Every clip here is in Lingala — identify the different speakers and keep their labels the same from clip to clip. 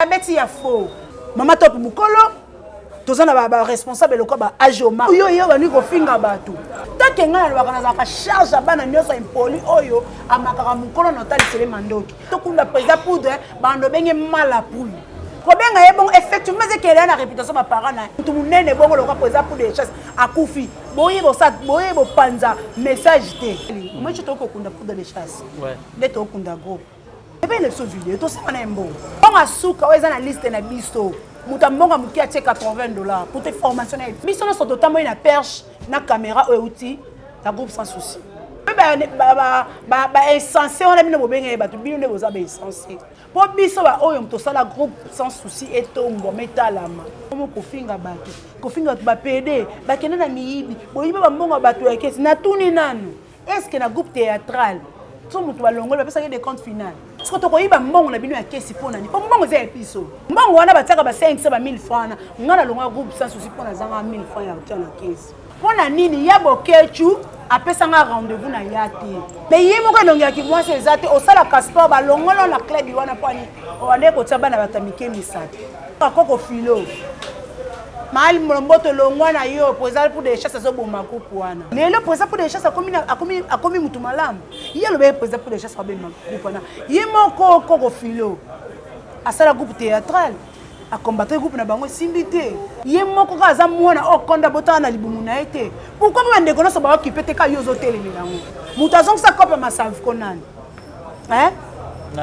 Speaker 1: Abeti ya faux. Mama top mukolo toza na ba responsable lokola ba ajoma yo yo bandi kofinga bato take ngai nalobaka nazalaka charge ya bana nyonso impoli oyo amakaka mokolo na otalisele mandoki tokunda président poudre bando obenge mala pouille kobenga ye bongo effectivement ezekele na réputation baparent na ye motu monene bongo lokola président poudre de chasse akufi boye boye bopanza message te omoi ti tokoki kokunda poudre de chasse nde tokokunda groupe Ebe na biso video tosala na ye mbongo. Mbongo ya suka oyo eza na liste na biso. Moto ya mbongo ya moke atie 80 dollars pour te formation na ye. Biso nyonso totamboli na perche na caméra oyo euti na groupe sans souci. Ba ba ba insensé wana bino bobenga ye bato bino nde boza ba insensé. Po biso ba oyo tosala groupe sans souci etombwama etalama. Omo kofinga bato, kofinga bato ba pede, bakende na miyibi, boyiba ba mbongo ya bato ya kesi. Natuni nanu. Est ce que na groupe théâtral so moto balongoli bapesaki de compte final siko tokoyiba mbongo na bino ya kesi mpo na nini mpo mbongo eza ya biso mbongo wana batiaka ba 500 ba 1000 francs wana ngai nalonga groupe sans souci mpo nazanga 1000 francs ya kotia na kesi mpo na nini ya bokechu apesa nga rendez-vous na ya te me ye moko elongi ya kimwasi eza te osalaka sport balongolo na club wana mpo ani obandeki kotia bana bato ya mike misato akoko filo Maali Mulomboto longwa na yo président pour des chasses azoboma groupe wana lelo président pour des chasses akomi akomi akomi mutu malamu ye alobaki président pour des chasses abema groupe wana ye moko koko filo asala groupe théâtral akombatre groupe na bango esimbi te ye moko kaka aza mwana oyo konda botala na libumu na ye te pourkui mpe bandeko nyonso baokipe te kaka yo ozotelemela yango moto azongisa kope masavko nani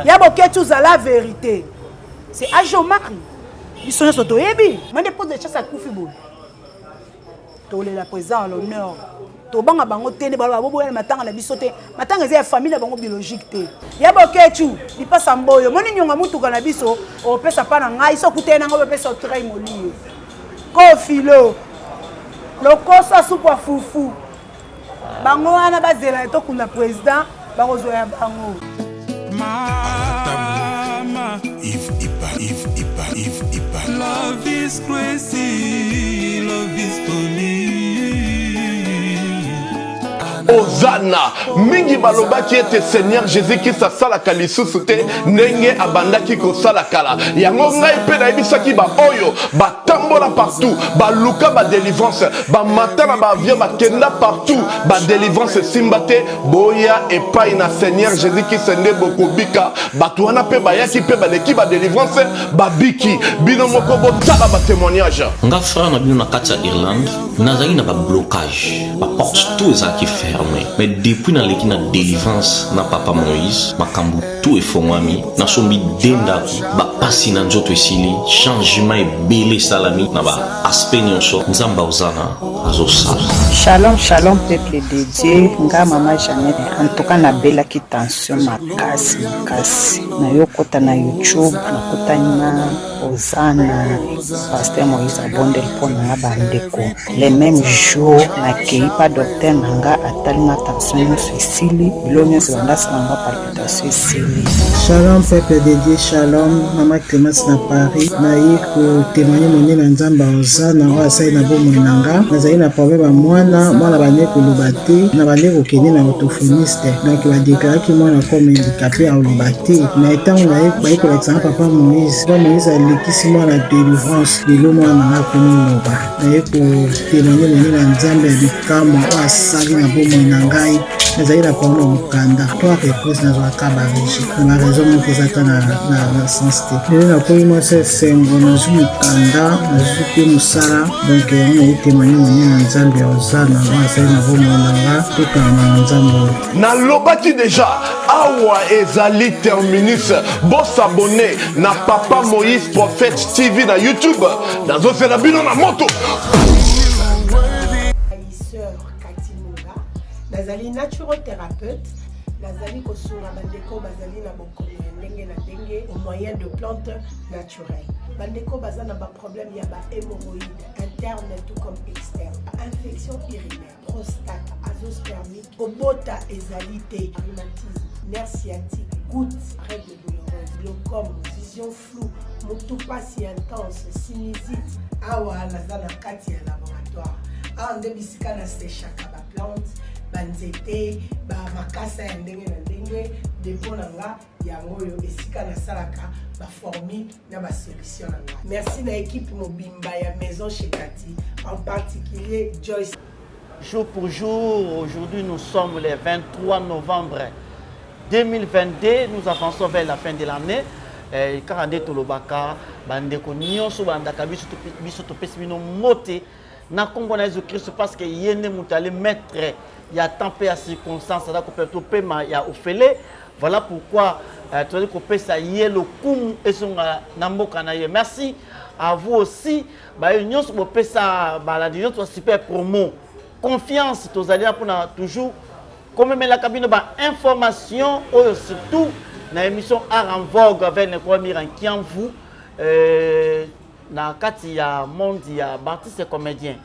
Speaker 1: ya boketi ozala verité c'est ajomari biso nyonso toyebi mande mpo de chasse akufi boye tolela président à l'honneur tobanga bango te nde baloba boboya na matanga na biso te matanga eza ya famille na bango biologique te ya bokecu lipasa mboyo omoni nyonga motuka na biso opesa mpa na ngai so okutani na ngai opesa otrei moliyo kofilo lokoso supu ya fufu bango wana bazela tokunda président bakozwa ya bango
Speaker 2: Mama Yves Ipa Yves Ipa Yves Ipa Love is crazy Love is funny
Speaker 3: Ozana mingi balobaki ete Seigneur Jésus Christ asalaka lisusu te ndenge abandaki kosala kala. Yango ngai mpe nayebisaki baoyo batambola partout, baluka ba delivrance, bamata na ba avion, bakenda partout, ba delivrance esimba te. Boya epai na Seigneur Jésus Christ nde bokobika. Bato wana mpe bayaki mpe baleki ba delivrance, babiki. Bino moko botala ba témoignage.
Speaker 4: Nga frère na bino na kati ya Irlande nazalaki na ba blocage ba porte tout ezalaki ferme mais depuis naleki na delivrance na papa Moïse makambo tout efongwami nasombi de ndako bapasi na nzoto esili changement ebele esalami na ba aspect nyonso nzambe ozana azosala.
Speaker 5: Shalom shalom peuple de Dieu nga mama Jeannette en tout cas nabelaki tension makasi makasi nayokota na YouTube nakutani na Ozana pasteur Moïse abondeli mpo na nga bandeko le même jour nakei pa docteur na nga atali nga tension nyonso esili bilo nyonso banda asala nga palpitation esili.
Speaker 6: Shalom peuple de Dieu, shalom mama Clemence na Paris. Naye kotémoigne monene na Nzambe Ozana oyo asali na bomoi na nga. Nazali na problème ya mwana, mwana bande koloba te, na bande kokende na orthophoniste. Donc ba déclaraki mwana comme handicapé aloba te. Mais ntango naye baye kolakisa nga papa Moïse, papa Moïse alekisi mwana délivrance, lelo mwana na nga akomi loba. Naye kotémoigne monene na Nzambe ya bikamwa oyo asali na bomoi na ngai. Nazali na problème ya mokanda trois reprises nazwaka ba rejet na ba raison moko eza ata na, na, na sens te. Lelo nakomi mwasi esengo, nazwi mokanda, nazwi mpe mosala, donc yango naye témoigne monene na Nzambe ya Ozana oyo asali na bomoi na nga, tokangama na Nzambe oyo.
Speaker 3: Nalobaki deja awa ezali terminus bosabone na papa Moïse prophète TV na YouTube nazozela bino na moto.
Speaker 7: Nazali naturothérapeute, nazali kosunga bandeko bazali na bokono ya ndenge na ndenge au moyen de plantes naturelles. Bandeko baza na ba problème ya ba hémorroïdes interne tout comme externe, infection urinaire, prostate, azoospermique, kobota ezali te, rhumatisme, nerf sciatique, goutte, règle douloureuse, glaucome, vision floue, mutu pasi intense, sinusite. Awa naza na kati ya laboratoire. Awa nde bisika na sechaka ba plante, ba nzete, ba makasa ya ndenge na ndenge. Depot na nga yango oyo esika nasalaka ba formule na ba solution na nga. Merci na equipe mobimba ya Maison chez Cathy, en particulier Joyce.
Speaker 8: Jour pour jour, aujourd'hui nous sommes le 23 novembre 2022, nous avançons vers la fin de l'année. Eh, kaka nde tolobaka bandeko nyonso bandaka biso biso topesi bino mbote na nkombo na yesu kristo parce que ye nde moto ali maître ya temps mpe ya circonstance aza kopema topema ya ofele voilà pourquoi euh, tozali kopesa ye lokumu ezonga na mboka na ye merci à vous aussi baye nyonso bopesa balandi nyonso ya super promo confiance tozali na mpona toujours komemelaka bino ba information oyo surtout na émission art en vogue avec Nekwa Mira Nkiamvu euh, na kati ya monde ya baartiste comédien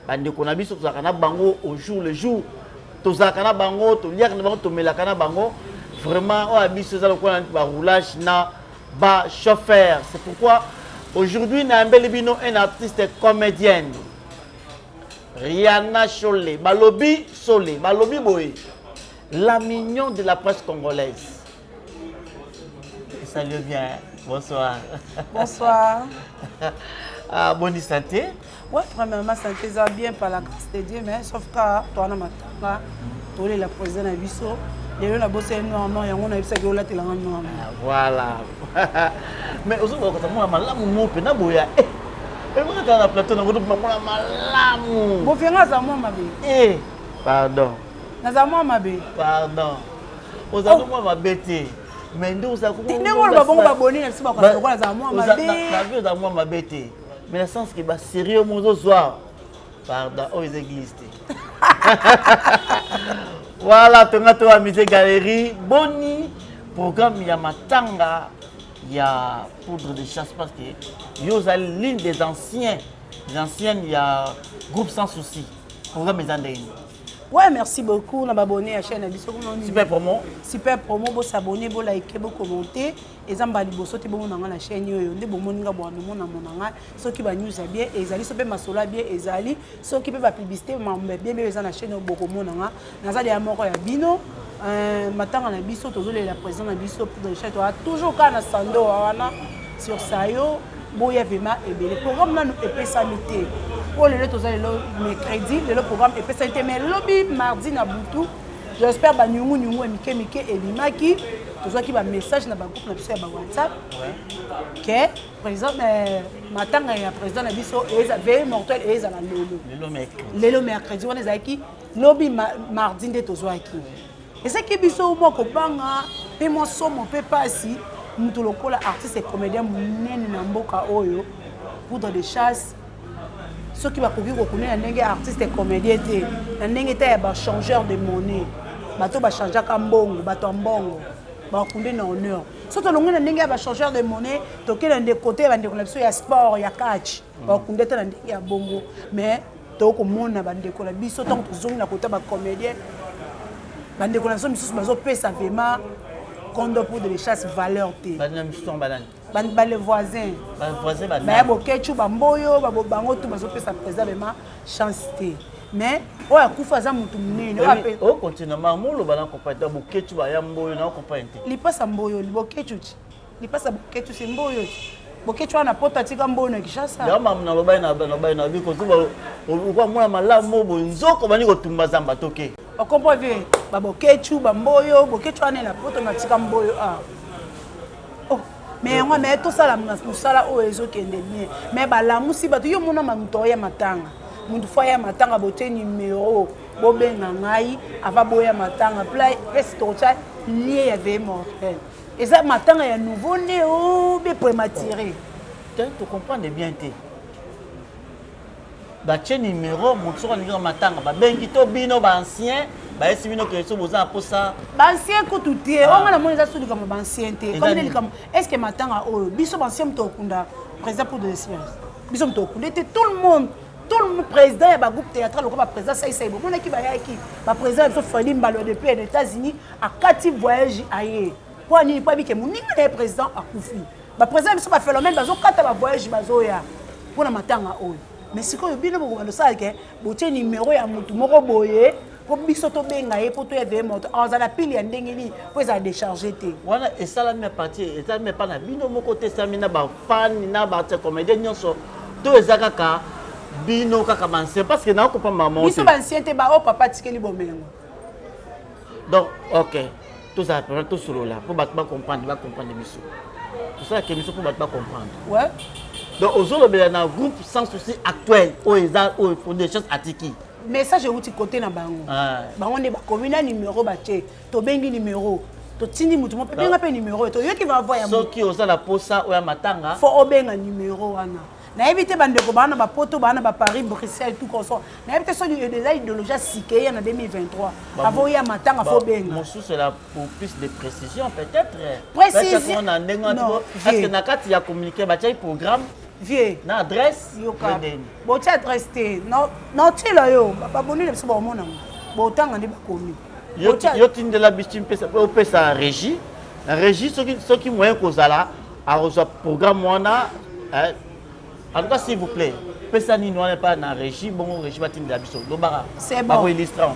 Speaker 8: bandeko na biso tozalaka na bango au jour le jour tozalaka na bango toliaka na bango tomelaka na bango vraiment oyo ya biso eza lokola ba roulage na ba chauffeur c'est pourquoi aujourd'hui nayambeli bino un artiste comédienne Rihanna Shole balobi Sole balobi boye la mignon de la presse congolaise Salut bien bonsoir
Speaker 1: bonsoir
Speaker 8: ah, bonne santé
Speaker 1: ouais premièrement santé eza bien par la grâce de Dieu mais sauf ka toana matanga tolela président na biso lelo nabosani noir noir yango nayebisaki olatelanga noir
Speaker 8: ah, voilà mais ozobakota mwana malamu mo mpe na boya eh, ekokaka na plateau nango tobima mwana malamu
Speaker 1: bofianga aza mwa mabe
Speaker 8: eh, pardon
Speaker 1: naza mwa mabe
Speaker 8: pardon ozali oh. mwa mabe te mais nde
Speaker 1: ozalndenge oloba bongo baboni na biso bakola lokola azala mwa mabe
Speaker 8: oza mwa mabe te mais na sens ke baserieux mo ozozwa pardon oyo eza église te voilà tonga to amise galerie boni programme ya matanga ya poudre de chasse parce que yo ozali l'une des anciens des anciennes ya groupe sans souci programme eza ndenge nini
Speaker 1: Ouais, merci beaucoup. On a abonné à la chaîne.
Speaker 8: Super promo.
Speaker 1: Super promo. Bo s'abonner, bo liker, bo commenter. Eza mbala liboso te bomona nga na chaîne oyo nde bomoni nga bwano mona mona nga soki ba news ya bien ezali soki mpe masolo ya bien ezali soki mpe ba publicité mambo ya bien mpe eza na chaîne oyo bokomona nga naza deya moko ya bino euh, matanga na biso tozolela président na biso poudre de toa toujours kaka na sandoa wana sur sayo boya vraiment ebele programme nanu epesami te oyo lelo toza lelo mercredi lelo programme epesami te mais lobi mardi na butu J'espère ba nyungu nyungu ya mike mike ebimaki tozwaki ba message na ba groupe na biso ya ba WhatsApp que président euh, matanga ya président na biso eza veille mortelle ezala lelo lelo mercredi wana ezalaki lobi mardi nde tozwaki ezalaki biso mwa kobanga mpe mwa somo mpe mpasi moto lokola artiste comédien monene na mboka oyo poudre de chasse soki bakoki kokunda na ndenge artiste comédien te na ndenge ta ya bachangeur de monnaie bato bachangeaka mbongo bato ya mbongo bakunde na honneur so tolongwe na ndenge ya bachangeur de monnaie tokei na kote ya bandeko na biso ya sport ya catch mm. bakunde te na ndenge ya bongo mais tokomona bandeko na biso ntango tozongi na kota bacomédien bandeko na biso misusu bazopesa vraiment kondo pour de chasse valeur te ba les voisins
Speaker 8: ba voisins ba
Speaker 1: baya bokechu ba mboyo ba bango tout bazopesa président vraiment chance te mais oyo akufa aza motu monene
Speaker 8: okontinue ma moloba na comprendre te bokechu baya mboyo na comprendre te
Speaker 1: lipasa mboyo bokechu ti lipasa bokechu se mboyo ti bokechu wana poto atika mboyo na kinshasa
Speaker 8: yango mamu nalobaki nalobaki na biko zuba okwa mwana malamu boye nzoko bandi kotumba zamba toke
Speaker 1: okomprendre vie babokechu bamboyo bokechu wana na poto natika mboyo awa ah. Oh, mais yango mais tosala mosala oyo ezokende bien mais balamusi bato yo mona moto oya matanga moto fo aya matanga botie numero bobenga ngai ava boya matanga place tokotya lie ya veye mortel eza matanga ya nouveau ne o be prématuré
Speaker 8: te tocomprendre bien te batie numero moto soki alingaka matanga babengi to bino baancien bayesi bino ke so boza na mposa
Speaker 1: baancien kutu te ah. onga namoni eza so likambo baancien te comme nde likambo est ce que matanga oyo biso baancien moto okunda président pour de science biso moto okunda te tout le monde tout le monde président ya bagroupe théâtral lokola baprésident saisai bomonaki bayaki baprésident ya biso fredi mbalo depuis ya états-unis akati voyage aye mpo nini mpo abike moninga na ye président akufi ba président biso ba phénomène bazokata ba voyage bazoya mpo na matanga oyo mais sikoyo bino bokobanda osala ke botie numero ya motu moko boye Mpo biso tobenga ye mpo toya veye moto azala pile ya ndenge nini mpo ezala décharge te.
Speaker 8: Wana esalami à partir, esalami epa na bino moko te, esalami na bafani na bato comédien nyonso to eza kaka bino kaka bancien? Parce que nakopa mama
Speaker 1: biso bancien te, baoyo papa atikeli bomengo.
Speaker 8: Donc ok, tozala mpena tosolola mpo bato bacomprendre, bacomprendre biso, tosalaka émission mpo bato bacomprendre.
Speaker 1: Ouais.
Speaker 8: Donc ozolobela na groupe Sans Souci actuel oyo eza oyo Fondé Chance atiki.
Speaker 1: Message euti kote na bango. Bango nde bakomi na numero batie, tobengi numero, totindi motu moko benga mpe numero oyo toyoki bavoix ya
Speaker 8: Soki oza na posa oyo ya matanga,
Speaker 1: fo obenga numero wana. Nayebi te, bandeko baa na bapoto, baa na baparis, Bruxelles, tout consort, nayebi te soki eza idéologie ya sika eya na 2023. Avant oya matanga, fo obenga.
Speaker 8: Mosusu la pour plus de précision peut-être.
Speaker 1: Précision.
Speaker 8: Na ndenge wana, parce que na kati ya communiqué batiaki programme
Speaker 1: Vie
Speaker 8: na adresse.
Speaker 1: Yoka, botia adresse te, naotiela yo baboni na biso, baomonango, botanga nde bakomi.
Speaker 8: Yo tindela biso, opesa régie, na régie soki moyen kozala akozwa programme wana. En tout cas, s'il vous plaît, pesa nini wana epa na régie, bongo régie batindela biso, lobaka bakoillustre.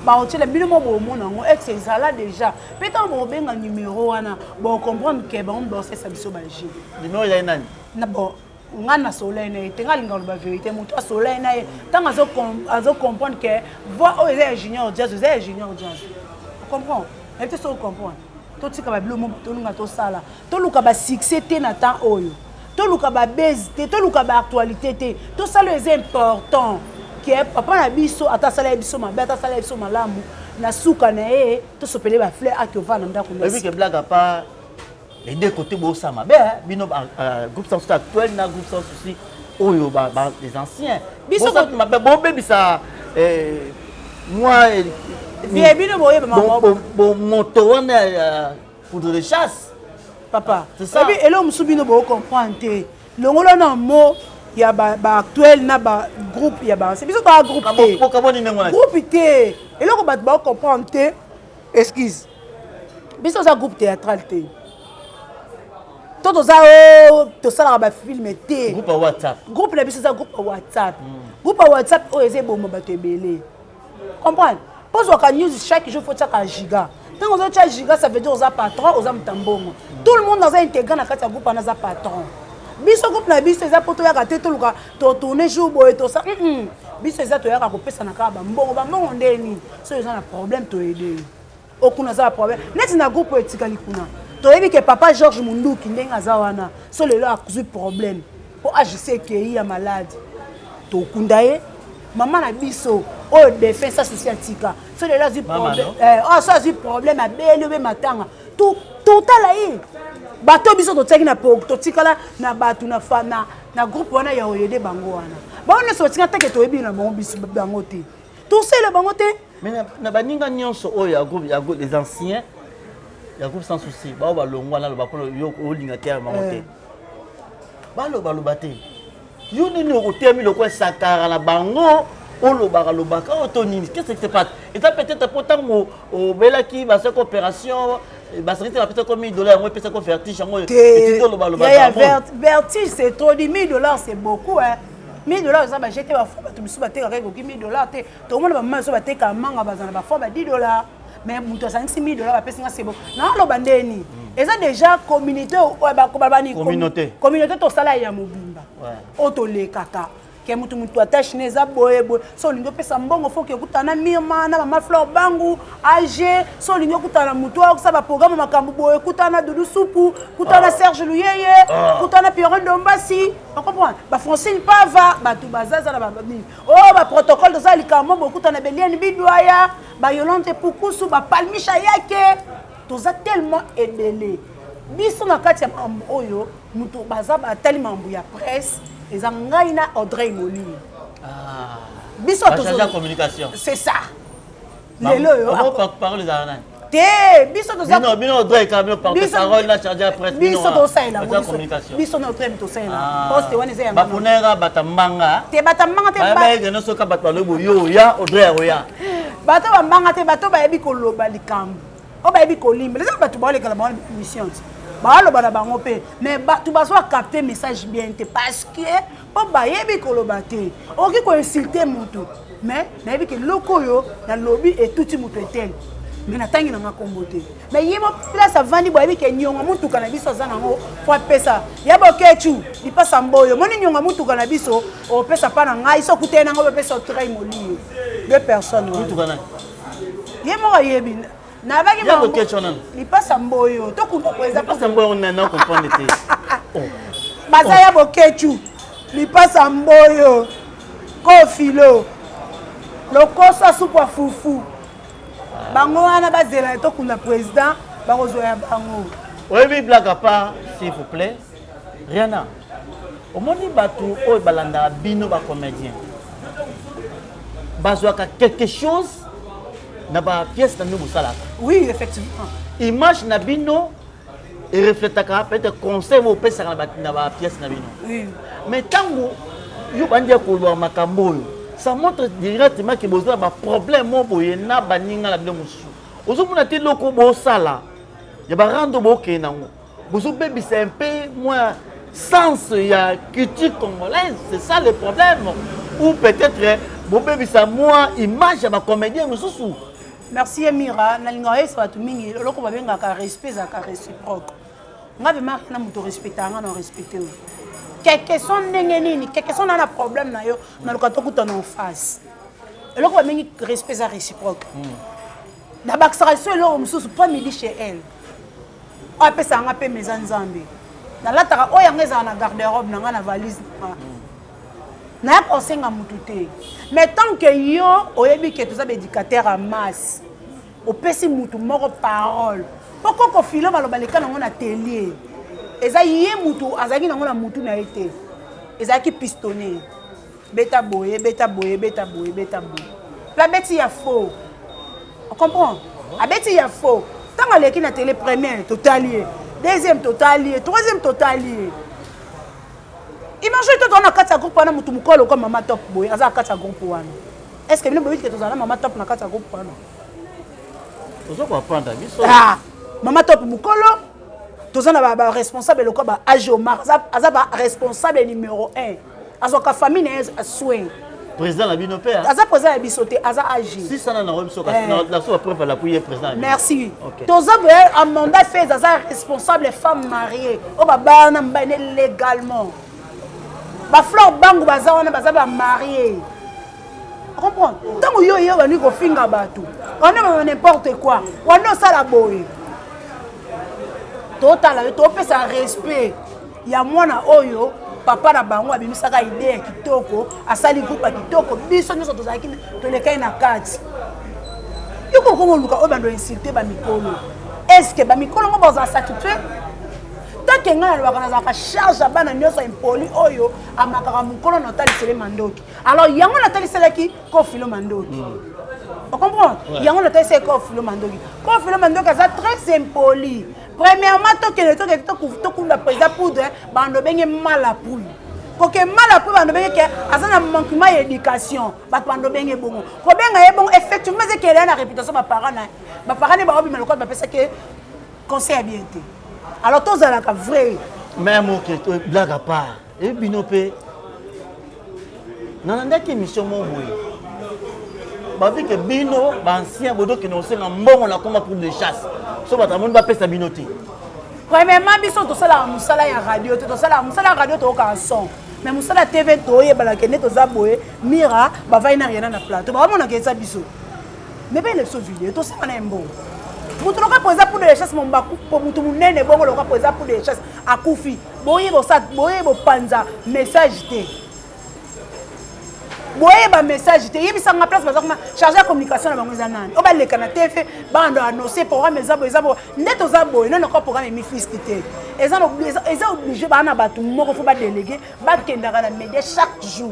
Speaker 1: Baotiela bino mo, bomona yango ex ezala déjà mpe ntango bokobenga numero wana, bocomprendre ke bango baosesa biso bagie.
Speaker 8: Numero ezali nani?
Speaker 1: Na bon, nga na soleil na ye te, nga alinga koloba vérité. Moto asoleil na ye, ntango azocomprendre ke voix oyo eza ya Junior Jazz, eza ya Junior Jazz, comprend nayebi te soki comprendre. Totika babilo mo, tolinga tosala, toluka basuccès te na temps oyo, toluka babase te, toluka baactualité te, tosala oyo eza important ke papa na biso, ata asala ye biso mabe, ata asala ye biso malamu, na suka na ye tosopele bafleur, ake ovanda na ndako.
Speaker 8: Oyebi ke blague à part, les deux côtés bosala mabe, bino groupe Sans Souci actuel na groupe Sans Souci oyo les anciens.
Speaker 1: Biso
Speaker 8: mabe bobebisa mwa
Speaker 1: vie bino boyeba.
Speaker 8: Moto wana ya poudre de chasse.
Speaker 1: Papa, oyebi eloko mosusu bino bocomprendre te. Longola na mo ya baactuel na bagroupe ya baancien, biso toa groupe te, groupe te. Eloko bato baocomprendre te, excuse, biso oza groupe théâtral te, to toza tosalaka bafilme te.
Speaker 8: Groupe ya WhatsApp.
Speaker 1: Groupe na biso eza groupe ya WhatsApp. Groupe ya WhatsApp oyo eza eboma bato ebele, comprendre? Mpo ozwaka news chaque jour, fo tiaka giga. Ntango ozotia giga, ça veut dire oza patron, oza moto ya mbongo. Tout le monde aza intégré na kati ya groupe wana, aza patron. Biso groupe na biso eza mpo toyaka te, toluka totourne jour boye, tosa biso eza toyaka kopesana kaka bambongo. Bambongo nde nini? Soki oza na problème, toyede yo. Okuna aza na problème neti na groupe oyo etikali kuna, toyebi ke papa George Munduki ndenge aza wana, so lelo azwi problème mpo agc ekei ya malade, tokunda ye. Mama na biso oyo défunt Sans Souci atika, so lelo azwi problème, so azwi problème, abeli obe matanga, totala ye. Bato biso totiaki na totikala na bato na, na groupe wana ya oyede bango wana, bango nyonso batika teke, toyebi na bango biso bango te, tosala bango te.
Speaker 8: Mais na baninga nyonso oyo ya groupe, ya les anciens ya groupe Sans Souci, bao balongwa, naloba mpona yo olinga te ya bango te, balobaloba te. Yo nini okoteyami lokola Sankara na bango, olobaka lobaka oyo to nini? Qu'est-ce qui se passe? Eza peut-être mpo ntango obelaki, basalaki opération, basalaki te, bapesaki 1000 dollars, yango epesaki vertige, yango etindi olobaloba.
Speaker 1: Vertige, c'est trop dit. 1000 dollars, c'est beaucoup, hein. 1000 dollars eza bajete bafo. Bato misusu batekaka, ekoki 1000 dollars te. Tokomona bamama biso batekaka manga, baza na bafo ba 10 dollars, mais moto asangisi 1000 dollars, bapesi nga sebo. Naoloba ndeni eza déjà communauté
Speaker 8: bani,
Speaker 1: communauté tosala ya mobimba oyo tolekaka ke mutu mutu attache ne eza boye boye. So olingi opesa mbongo, fo ke okutana na Mirma na mama Flore Bangu ag. So olingi okutana na mutu oyo akosala baprogramme, makambo boye, kutana na Dudu Supu, kutana na Serge Luyeye, kutana na Pierre Ndombasi, ocomprendre, baFrancine Pava, bato bazaza na banini oyo baprotocole. Toza likambo boye, okutana Beliene Bidwaya, Bayolante Pukusu, Bapalmisha yake, toza tellement ebele. Biso na kati ya makambo oyo, moto baza batali makambo ya presse eza ngai na Audrey Molini.
Speaker 8: Biso communication.
Speaker 1: C'est ça. Lelo oyo
Speaker 8: parole ezala nani?
Speaker 1: Te, biso
Speaker 8: bino Audrey kaka, bino porte-parole na chargé ya presse.
Speaker 1: Biso tosalela, biso na Audrey tosalela poste wana eza.
Speaker 8: Yango baponaka bato mbanga.
Speaker 1: Te, bato mbanga te.
Speaker 8: Bayeke nyonso ka bato balobi boyo oya, Audrey akoya.
Speaker 1: Bato bambanga te, bato bayebi koloba likambo oyo, bayebi kolimba. Eza bato baolekala bango mission te. Baaloba na bango mpe, mais bato bazwa capter message bien te parce que mpo bayebi koloba te. Okoki koinsulte motu, mais nayebi ke eloko oyo nalobi etuti moto etele, mais natangi nanga nkombo te. Mais ye mo place avandi boyebi ke niongo motuka na biso aza nango po apesa ya bokecu lipasa mboyo. Omoni niongo motuka na biso opesa mpa na ngai, so okuteli nango opesa otrai molio deux personnes wana. Ye moko ayebi nabaki lipasa mboyo tokunda baza ya bokecu lipasa mboyo kofilo lokoso supu ya fufu. Bango wana bazela tokunda président, bakozwa ya bango.
Speaker 8: Oyebi, blague à part, s'il vous plaît, Rihanna, omoni bato oyo balandaka bino bacomédien bazwaka quelque chose na bapièce na bino bosalaka.
Speaker 1: Oui, effectivement.
Speaker 8: Image na bino erefletaka peut-être conseil oyo opesaka na bapièce na bino. Mais ntango yo bandi ya koloba makambo oyo, ça montre directement ke boza na baproblème mo boye na baninga na bino mosusu. Ozomona te eloko bosala ya barando bokende nango, bozobebisa un peu moins sens ya culture congolaise. C'est ça le problème. Ou peut-être bobebisa mwa image ya bacomédien mosusu.
Speaker 1: Merci Emira. Nalingaka oyebisa bato mingi eloko babengaka respect ezalaka réciproque. Nga vraiment na moto respectaka nga na respecte oyo quelque soit ndenge nini, quelque soit na na problème na yo, naluka tokutana en face. Eloko babengi respect eza réciproque. Nabakisaka so eloko mosusu po midi chez elle oyo apesaka nga mpe eza Nzambe. Nalataka oyo yango ezala na garde robe na nga, na valise na nga, nayaka kosenga mutu te. Mais tant que yo oyebi ke toza baéducateur ya masse, opesi mutu moko parole mpo koko filo baloba leka nango na telie, eza ye mutu azalaki nango na mutu na ye te, ezalaki pistonné. Beta boye, beta boye, beta boye, beta boye, mpe abeti ya faux. Ocomprend? Abeti ya faux. Ntango aleki na télé, première totali ye, deuxième totali ye, troisième totali ye. Imagine to toza na kati ya groupe wana, motu mokolo kwa mama Top boye aza na kati ya groupe wana. Est ce que bino boyebi ke tozala na mama Top na kati ya groupe wana?
Speaker 8: Oza koapprendre biso.
Speaker 1: Ah, mama Top mokolo, toza na baresponsable lokola ba ag Omar, aza baresponsable numéro 1, azwaka famille na ye soin.
Speaker 8: Président na bino mpe.
Speaker 1: Aza président ya biso te, aza ag.
Speaker 8: Si sana na biso na so preuve la ye président.
Speaker 1: Merci. Toza boye Amanda Fez aza responsable, femme mariée oyo babala na mobali ne légalement. Bafleur bango baza wana, baza bamarie. Comprendre? Ntango yo ye obandi kofinga bato wana, baba n'importe quoi wana, osala boye, totala yo, topesa respect ya mwana oyo papa na bango abimisaka idée ya kitoko, asali groupe ya kitoko, biso nyonso tozalaki tolekai na kati. Yo kokoma oluka oyo bando insulte bamikolo, est ce que bamikolo ngo bazala satisfait? Tant que ngai nalobaka, nazalaka charge ya bana nyonso impoli oyo amakaka mokolo na otalisele mandoki. Alors yango nataliselaki kofilo mandoki. Ocomprendre? Yango natalisaki kofilo mandoki. Kofilo mandoki aza très impoli. Premièrement, tokende tokende tokunda président poudre, bando benge malapuy koke malapuy, bando benge ke aza na manquement ya éducation. Bato bando benge bongo, kobenga ye bongo, effectivement ezekele na réputation. Baparent na baparent ne baobima lokola bapesaki conseil ya bien te. Alors tozalaka vrai.
Speaker 8: Même ok, blague à part, e bino mpe nalandaki émission mo boye, babi ke bino baancien bodokende kosenga mbongo na komba pour de chasse, so bato amoni bapesa bino te.
Speaker 1: Premièrement, biso tosalaka mosala ya radio te. Tosalaka mosala ya radio, toyokaka son, mais mosala ya TV toyebalaka nde toza boye. Mira bavai na Riana na plateau, baomonaka eza biso, mais bele biso video tosala na ye mbongo. Moto loka po eza poudre de chasse, mombaku po motu monene bongo loka po eza poudre de chasse akufi, boye boye bopanza message te, boyeba message te. Yebisanga place baza kuna charge ya communication na bango eza nani? Oyo baleka na TV, bando annonce programme eza boye, eza boye nde toza boye. Nano kwa programme emifiski te, eza obligé baa na bato moko fo badélégué bakendaka na média chaque jour,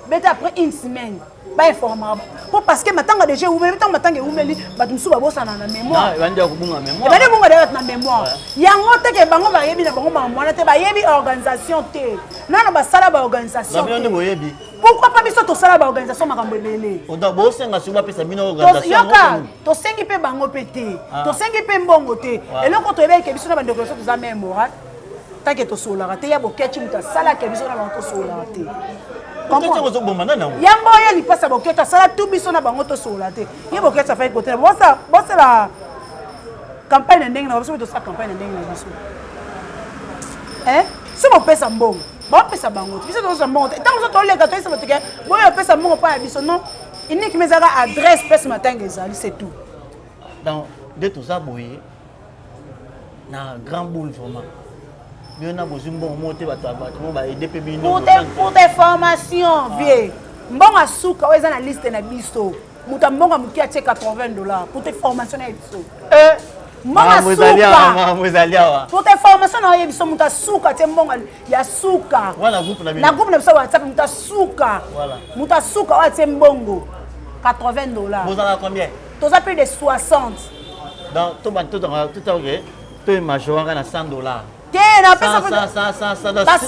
Speaker 1: beta après une semaine bainformaka po parce que matanga déjà ewumeli. Ntango matanga ewumeli, bato mosusu babosana na mémoire.
Speaker 8: Ebandi kobunga mémoire.
Speaker 1: Ebandi kobunga deja na mémoire. Yango teke bango bayebi na bango makambo wana te, bayebi organisation te, nano basala baorganisation.
Speaker 8: Nde boyebi.
Speaker 1: Pourquoi pas biso tosala baorganisation makambo ebele?
Speaker 8: Bosenga soki bapesa bino organisation?
Speaker 1: Yoka, tosengi mpe bango mpe te, tosengi mpe mbongo te. Eloko toyebaki ke biso na bandeko nyonso toza même moral, tant que tosololaka te. Ya Bokeci, moto asalaka biso na bango tosololaka te. Yango ye lipasa Bokeci asala tu biso na bango tosolola te. Ye Bokeci afai kote bosala campagne na ndenge na biso, mpe tosala campagne na ndenge na biso. So bopesa mbongo, bapesa bango te. Biso tozwa mbongo te. Ntango so toleka, toyesa bato ke boyo opesa mbongo mpa ya biso. Non, uniquement ezalaka adresse, place matanga ezali, c'est tout.
Speaker 8: Donc nde toza boye na grand boule, vraiment bino na bozwi mbongo moko te, bato mo baede mpe bino.
Speaker 1: Pour tes formations, vie, mbongo asuka oyo eza na liste na biso, moto ya mbongo ya moke atie 80 $. Pour tes formation na ye biso, mbongo asuka.
Speaker 8: Ezali awa.
Speaker 1: Pour tes formation na ye biso, moto asuka tie mbongo ya suka.
Speaker 8: Wana groupe na
Speaker 1: na groupe na biso WhatsApp, moto asuka, moto asuka oyo atie mbongo 80 $.
Speaker 8: Bozalaka combien?
Speaker 1: Toza plus de 60.
Speaker 8: Donc totoke to majoraka na 100 $.
Speaker 1: Te, napesa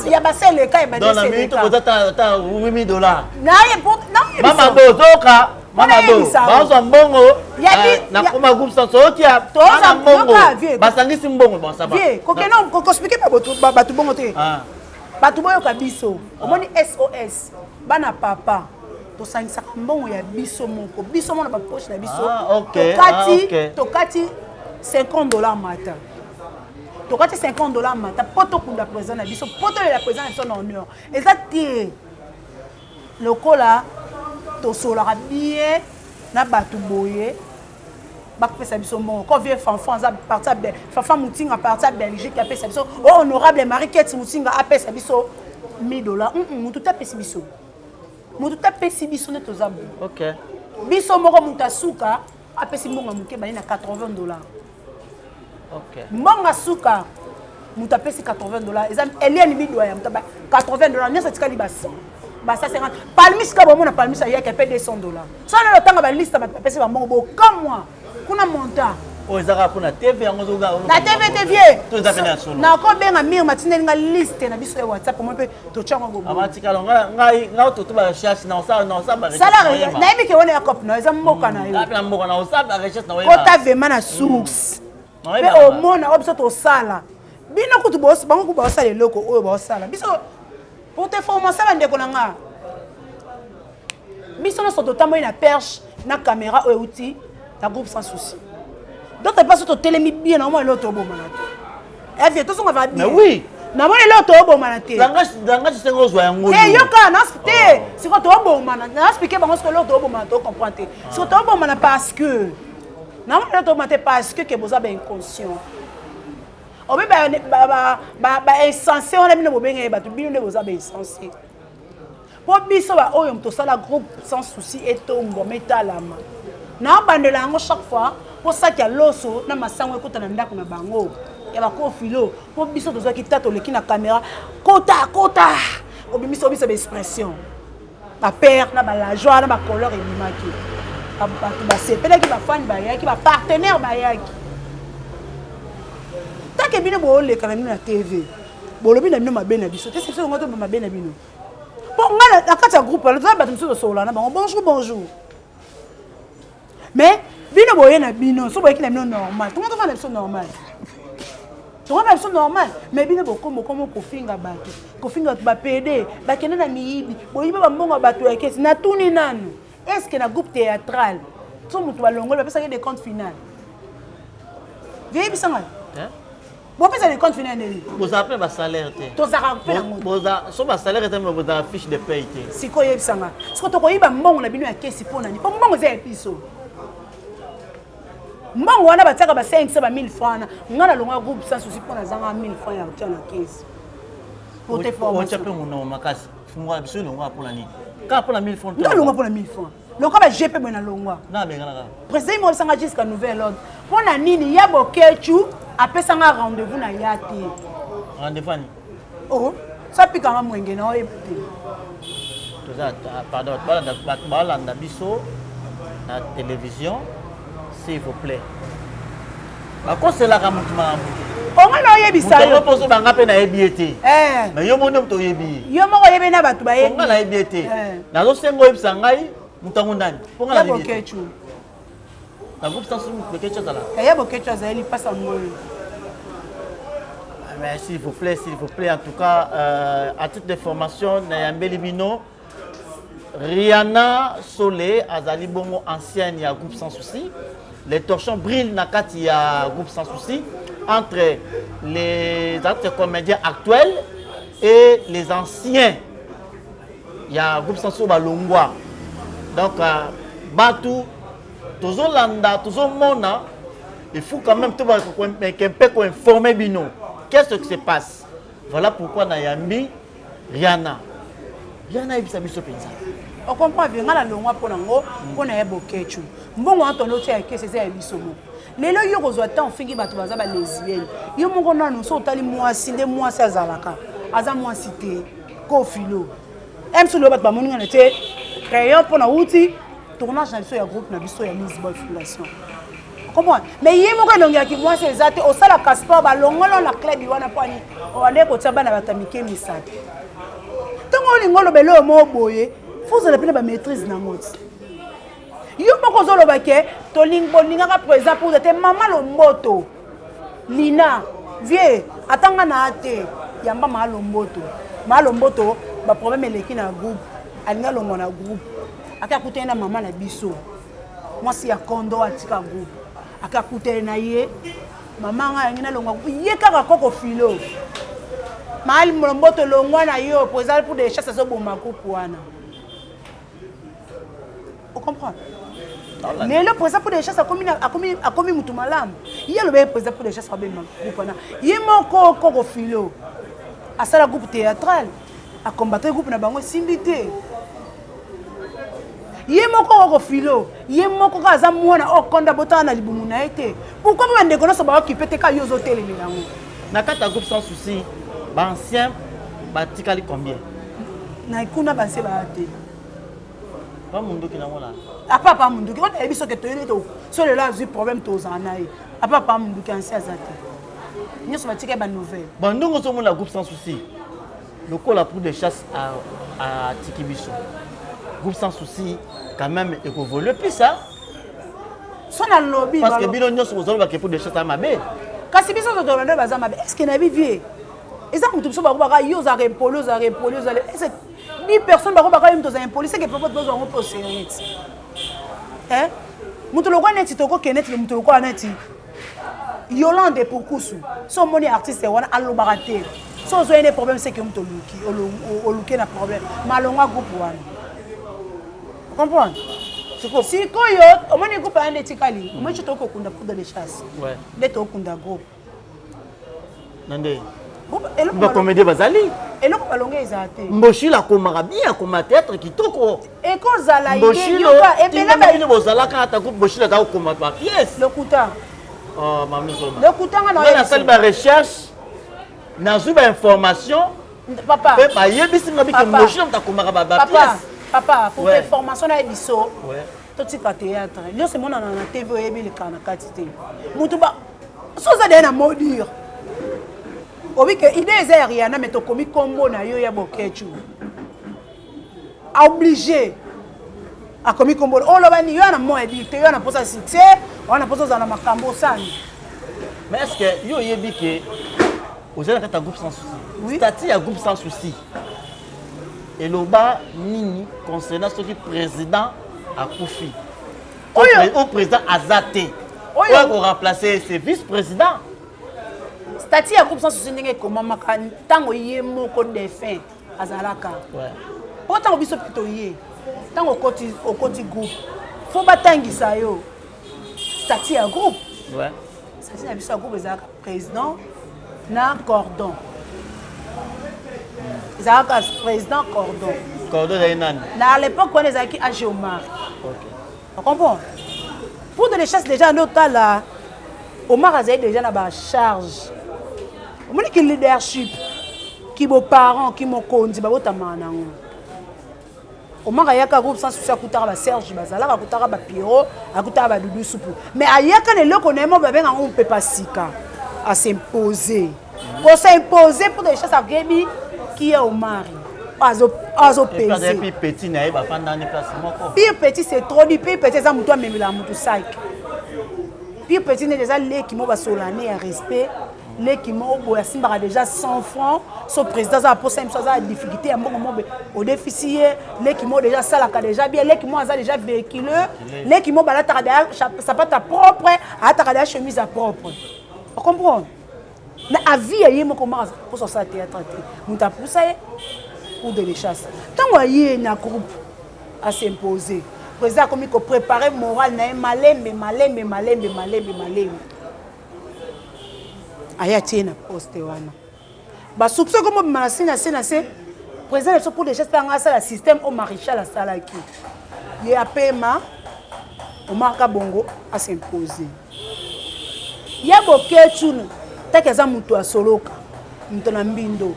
Speaker 1: ya base eleka.
Speaker 8: Ebandeboza ta 8000 $.
Speaker 1: Naye.
Speaker 8: Mama bozoka, mama do bazwa mbongo nakoma groupe sans okia na mbongo, basangisi mbongo, bon, ça va.
Speaker 1: Kokende koexpliquer bato bongo te. Bato boyoka biso. Omoni SOS Bana Papa, tosangisaka mbongo ya biso moko, biso mona bapoche na biso. Tokati, tokati 50 $ mata, tokati 50 $ mata mpo tokunda président na biso, mpo tolela président na biso na honneur. Eza te lokola tosolaka bien na bato boye bakopesa biso mbongo. Ko vieux Fanfan aza parti, Fanfan Mutinga parti ya Belgique, apesa biso. O honorable Marie Keti Mutinga apesa biso 1000 $. Motu te apesi biso, motu te apesi biso nde toza boye. Biso moko, moto asuka apesi mbongo ya moke, bali na 80 $. Mbongo asuka moto apesi 80 $, eza Eliane Bidwaya. Moto 80 $, nyonso etikali ba 100, ba 150. Palmis ka bomona, Palmis ayaki ape 200 $. So lelo otanga baliste, bato bapesi bambongo, bokamwa kuna monta.
Speaker 8: Oyo ezaka mpona TV yango.
Speaker 1: Na TV te, vie.
Speaker 8: To eza pene ya solo.
Speaker 1: Nakobenga mire matindeli nga liste na biso ya WhatsApp, omoi mpe totyango.
Speaker 8: Amatikala ngai ngai toto ba recherche na osala na osala.
Speaker 1: Sala, nayebi ke wana ya cope na eza mboka na yo.
Speaker 8: Na mboka na osala ba recherche na.
Speaker 1: Kota vraiment na source mpe omona oyo biso tosala. Bino kutu bango kutu baosala eloko oyo baosala biso. Pour te formation, bandeko na nga, biso nyonso totamboli na perche na caméra oyo euti na groupe Sans Souci. D'autre part, so totelemi bien na omona eloko tobomana te. Evie, tozonga va bien.
Speaker 8: Oui.
Speaker 1: Namoni eloko toobomana te.
Speaker 8: Langage sengo ozwa yango.
Speaker 1: Te, yoka te. Sikoyo toobomana, naexpliquer bango. Sikoyo eloko toobomana, tocomprendre te. Sikoyo toobomana parce que namoni eloko toobomana te, parce que ke boza bainconscient obe bainsensé wana. Bino bobengaki bato, bino nde boza bainsensé, mpo biso baoyo tosala groupe Sans Souci etombwama, etalama, naobandela yango chaque fois, mpo saki ya loso na masango ekota na ndako na bango ya bakofilo. Mpo biso tozwaki ta, toleki na caméra, kota kota, obimisa obisa baexpression, bapere na balajoie na bacouleur ebimaki, bato basepelaki, bafani bayaki, bapartenaire bayaki. Take bino booleka na bino na TV, bolobi na bino mabe na biso te. Biso yango to mabe na bino, mpo ngai na kati ya groupe wana toza bato mosusu tosolola na bango bonjour bonjour. Mais bino boye na bino, so boyeki na bino normal, tongo tofanda na biso normal, tongo na biso normal. Mais bino bokoma okoma kofinga bato, kofinga bato bapede, bakende na miyibi, boyiba bambongo ya bato ya kesi. Natuni nanu, est ce que na groupe théâtral so moto balongoli, bapesaki de compte final? Veyebisa ngai, bopesa de compte final ndeni?
Speaker 8: Bozala mpe basalaire te.
Speaker 1: Tozalaka mpe nango.
Speaker 8: So basalaire te, me bozala fiche de paye te.
Speaker 1: Sikoyo oyebisanga, sikoyo tokoyiba mbongo na bino ya kesi mpo nani? Mpo mbongo eza ya biso. Mbongo wana batiaka ba 500, ba 1000 francs wana. Ngai nalonga groupe Sans Souci mpo nazanga 1000 francs ya kotia na kesi.
Speaker 8: Otya mpe monoko makasi, fungola biso. Elongwa mpona nini? Kaka mpona 1000 francs?
Speaker 1: Nga longwa mpona 1000 francs, loka ba GP boye nalongwa.
Speaker 8: Nabenganaka.
Speaker 1: Président imo osanga jusqu'à nouvel ordre. Mpo na nini? Ya Bokecu apesanga rendez-vous na ya te.
Speaker 8: Rendez-vous ani?
Speaker 1: Oh, sapikanga mwenge na oyeba te.
Speaker 8: Toza, pardon, bato balanda biso na télévision, s'il vous plaît, bakoselaka motu makambo te.
Speaker 1: Onga na oyebisa yo.
Speaker 8: Moto poso banga pe nayebi ye te.
Speaker 1: Eh.
Speaker 8: Mais yo moko moto oyebi ye.
Speaker 1: Yo moko oyebi na bato bayebi.
Speaker 8: Onga nayebi ye te. Eh. Nazosenga oyebisa ngai moto yango nani?
Speaker 1: Po nga nayebi ye te. Boketshu.
Speaker 8: Na groupe sans Boketshu azala.
Speaker 1: Ya Boketshu azali lipasa ngolo.
Speaker 8: Mais s'il vous plaît, s'il vous plaît, en tout cas, euh, à titre de formation, nayambeli bino, Rihanna Sole azali bongo ancienne ya groupe Sans Souci. Les torchons brillent na kati ya groupe Sans Souci entre les acteurs comédiens actuels et les anciens ya groupe Sans Souci balongwa. Donc euh, batu tozolanda tozomona il faut quand même to mpe ko informer bino qu'est-ce qui se passe voilà pourquoi nayambi Rihanna. Rihanna ayebisa biso mpenza.
Speaker 1: Ocomprend vie ngai nalongwa mpo na ngo mpo na ye Boketshu. Mbongo wana tondo otia ya kesi eza ya biso moko. Lelo yo kozwa temps ofingi bato baza ba lesbienne. Yo moko nanu so otali mwasi nde mwasi azalaka. Aza mwasi te. Kofilo. MC lelo bato bamoni ngai na tie crayon mpo na wuti tournage na biso ya groupe na biso ya Lisboy Fondation. Comprendre? Mais ye moko elongi ya kimwasi eza te, osalaka sport balongolo na club wana mpo ani obandaki kotia bana bato ya mike misapi. Ntango olingi oloba eloko moko boye, fo ozala mpe na bamaîtrise na yango ti. Yo moko ozoloba ke bolingaka président pour te mama Lomboto Lina vie ata nga na te yamba maa Lomboto maa Lomboto baproblème eleki na groupe alingi alongwa na groupe ake akutani na mama na biso mwasi ya kondo atika groupe ake akutani na ye mama ngai yangi nalongwa ye kaka koko filo maali lomboto longwa na yo po ezali pour de chasse azoboma groupe wana ocomprendre lelo président pour de chasse akomi akomi akomi mutu malamu ye aloba ye président pour de chasse abema groupe wana ye moko koko filo asala groupe théâtral akombatre groupe na bango esimbi te ye moko koko filo ye moko kaka aza mwana oyo konda botala na libumu na ye te pourkui mpe bandeko nyonso baokipe te kaka yo ozotelemela yango
Speaker 8: na kati ya groupe sans souci baancien batikali combien
Speaker 1: na kuna banse baya te
Speaker 8: pa munduki nango na
Speaker 1: apa pa munduki oyo nayebi soki toyebi to so lelo azwi problème tozala na ye apa pa munduki ansi aza te nyonso batikali banouvelle
Speaker 8: bandongo ozomona groupe sans souci lokola pour de chasse atiki biso groupe sans souci quand même ekovolue plus hein?
Speaker 1: so nalobi
Speaker 8: parce que bino nyonso bozolobaka pour de chasse mabe
Speaker 1: kasi biso tozoloba nde baza mabe est ce que nayebi vie eza moto biso bakobaka yo ozalaka impoli ozalaka impoli ozala est ce 10 personnes bakobaka yo moto ozala impoli seke propos tozwa yango mpe oserieux ti moto lokola neti tokokende neti moto lokola neti Yolande Pukusu so omoni artiste wana alobaka te so ozwa ye nde problème seke moto oluki oluki na problème malongwa groupe wana comprendre sikoyo omoni groupe wana nde etikali omoni ti tokoki kokunda poudre de chasse nde tokokunda groupe
Speaker 8: na nde bacomédien bazali
Speaker 1: eloko balonga ezala te
Speaker 8: mboshilo akomaka bien akoma théâtre kitoko
Speaker 1: ekozala
Speaker 8: mboshilo bozalaka ata groupe mboshilo aza kokoma bapièce
Speaker 1: lokuta
Speaker 8: oh,
Speaker 1: lokuta nga
Speaker 8: nasali barecherche nazwi bainformation
Speaker 1: papa
Speaker 8: mpe bayebisi nga bike mboshilo moto akomaka bapièce
Speaker 1: papa pour information na ye biso totika théâtre nyonso emonana na tv oyebi elekaka na kati te moto so oza deya na modure obi ke idée eza ya riana mais tokomi kombo na yo ya bokechu obligé akomi kombo oloba ni yo na mo ebi te yo na posa succès wana posa ozala na makambo osani
Speaker 8: mais est ce que yo oyebi ke ozali na kati ya groupe sans souci oui. statut ya groupe sans souci eloba nini concernant soki président akufi oyo président aza te oyo akoremplace c'est vice président
Speaker 1: statut ya groupe sans souci ndenge ekomamaka ntango ye moko défunt azalaka mpo ntango biso mpe toye ntango okoti, okoti groupe fo batangisa yo statut ya groupe
Speaker 8: ouais.
Speaker 1: statut na biso ya groupe ezalaka président na cordon ezalaka président cordon
Speaker 8: cordon ezali nani
Speaker 1: na l'époque wana ezalaki ag omar
Speaker 8: okay.
Speaker 1: ocomprend pour de les chasse déjà nde otala omar azali déjà na bacharge omoni ki leadership ki boparent ki mokonzi babotamaka nango Omar ayaka groupe sans souci akutaka ba Serge bazalaka akutaka ba Pierrot akutaka ba Doudou Supu mais ayaka na eloko na ye moko babenga yango mopepa sika. As'impose, kos'impose pour de chasse, akebi qui est Omari azopese.
Speaker 8: Pire petit na ye bafandani place moko.
Speaker 1: Pire petit, c'est trop dit. Pire petit eza motu amemelaka motu sac. Pire petit nde eza leki moko basolane ya respect, leki moko boye asimbaka déjà 100 francs. So président aza aposa ye, mosu aza na difficulté ya mbongo moko, odefisi ye. Leki moko déjà asalaka déjà bien, leki moko aza déjà véhicule, leki moko balataka déjà sapata propre, alataka déjà chemise ya propre, ocomprendre? Na avis ya ye moko, maka mposa osala théâtre te, moto apusa ye pour de les chasse. Ntango aye na groupe, as'impose, président akomi kopréparer moral na ye malembe malembe malembe malembe malembe, aye atie na poste wana. Basoupçon ekomi obima na se na se na se. Président na biso pour déjà anga asala système oyo maréchal asalaki ye, apema Omar Kabongo, as'impose ye. Bokecunu taki aza moto asoloka, moto na mbindo,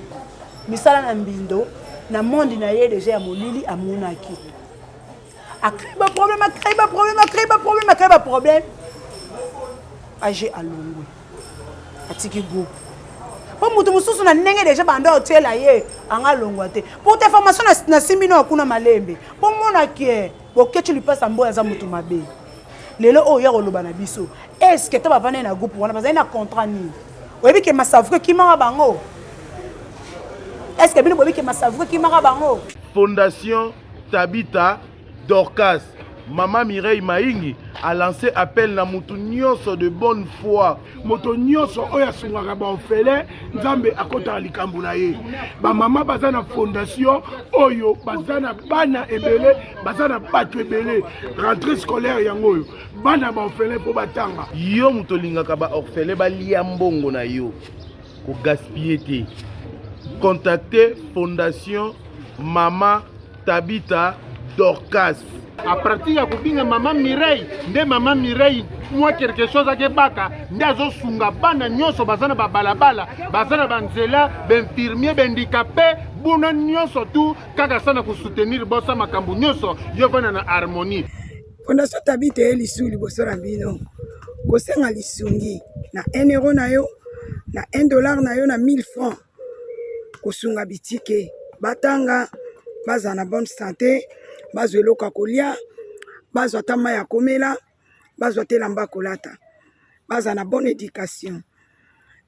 Speaker 1: misala na mbindo na monde na ye déjà ya molili. Amonaki acrée baproblème, acrée baproblème, acrée baproblème, acrée baproblème. Age alongwe, atiki groupe mpo moto mosusu na ndenge déjà banda otiela ye anga alongwa te. Pour te formation nasimbi no akuna malembe mpo monaki Bokeci lipasa mboyo aza moto mabe. Lelo oyo ya koloba na biso, est-ce to bavandai na groupe wana, bazali na contrat nini? Oyebi ke Masavuku ekimaka bango? Est-ce bino boyebi ke Masavuku ekimaka bango?
Speaker 9: Fondation Tabitha Dorcas, Mama Mireille Maingi a lancé appel na mutu nyonso de bonne foi.
Speaker 10: Moto nyonso oyo asungaka baorphelin, Nzambe akotaka likambo na ye. Bamama baza na fondation oyo, baza na bana ebele, baza na bato ebele. Rentrée scolaire yango oyo, bana baorphelin mpo batanga.
Speaker 9: Yo moto olingaka baorphelin balia mbongo na yo, kogaspiller te. Contacte Fondation Mama Tabitha Dorcas.
Speaker 10: À partir ya kobinga mama Mireille, nde mama Mireille mwa quelque chose akebaka, nde azosunga bana nyonso baza na babalabala, baza na banzela, bainfirmier, bahandicapé, buna nyonso tu kaka sa na kosoutenir bosa makambo nyonso yo vanda na harmonie.
Speaker 11: Fondation Tabitha ye lisu liboso na bino kosenga lisungi na 1 euro na yo, na 1 dollar na yo, na 1000 francs, kosunga bitike batanga, bazala na bonne santé, bazwa eloko ya kolia, bazwa ata mai ya komela, bazwa te elamba kolata, bazala na bonne éducation.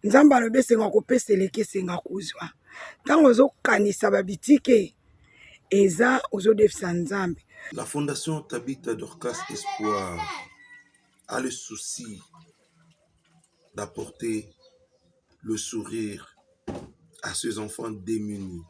Speaker 11: Nzambe alobi esenga kopesa eleki esenga kozwa. Ntango ozokanisa babitike, eza ozodefisa Nzambe.
Speaker 2: La Fondation Tabitha Dorcas Espoir a le souci d'apporter le sourire à ces enfants démunis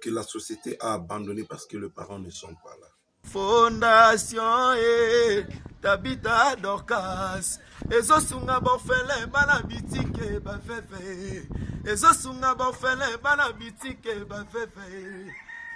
Speaker 2: que la société a abandonnés parce que les parents ne sont pas là.
Speaker 12: Fondation e Tabitha Dorcas ezosunga baorphelin, bana bitike, baveuve, ezosunga baorphelin, bana bitike, baveuve.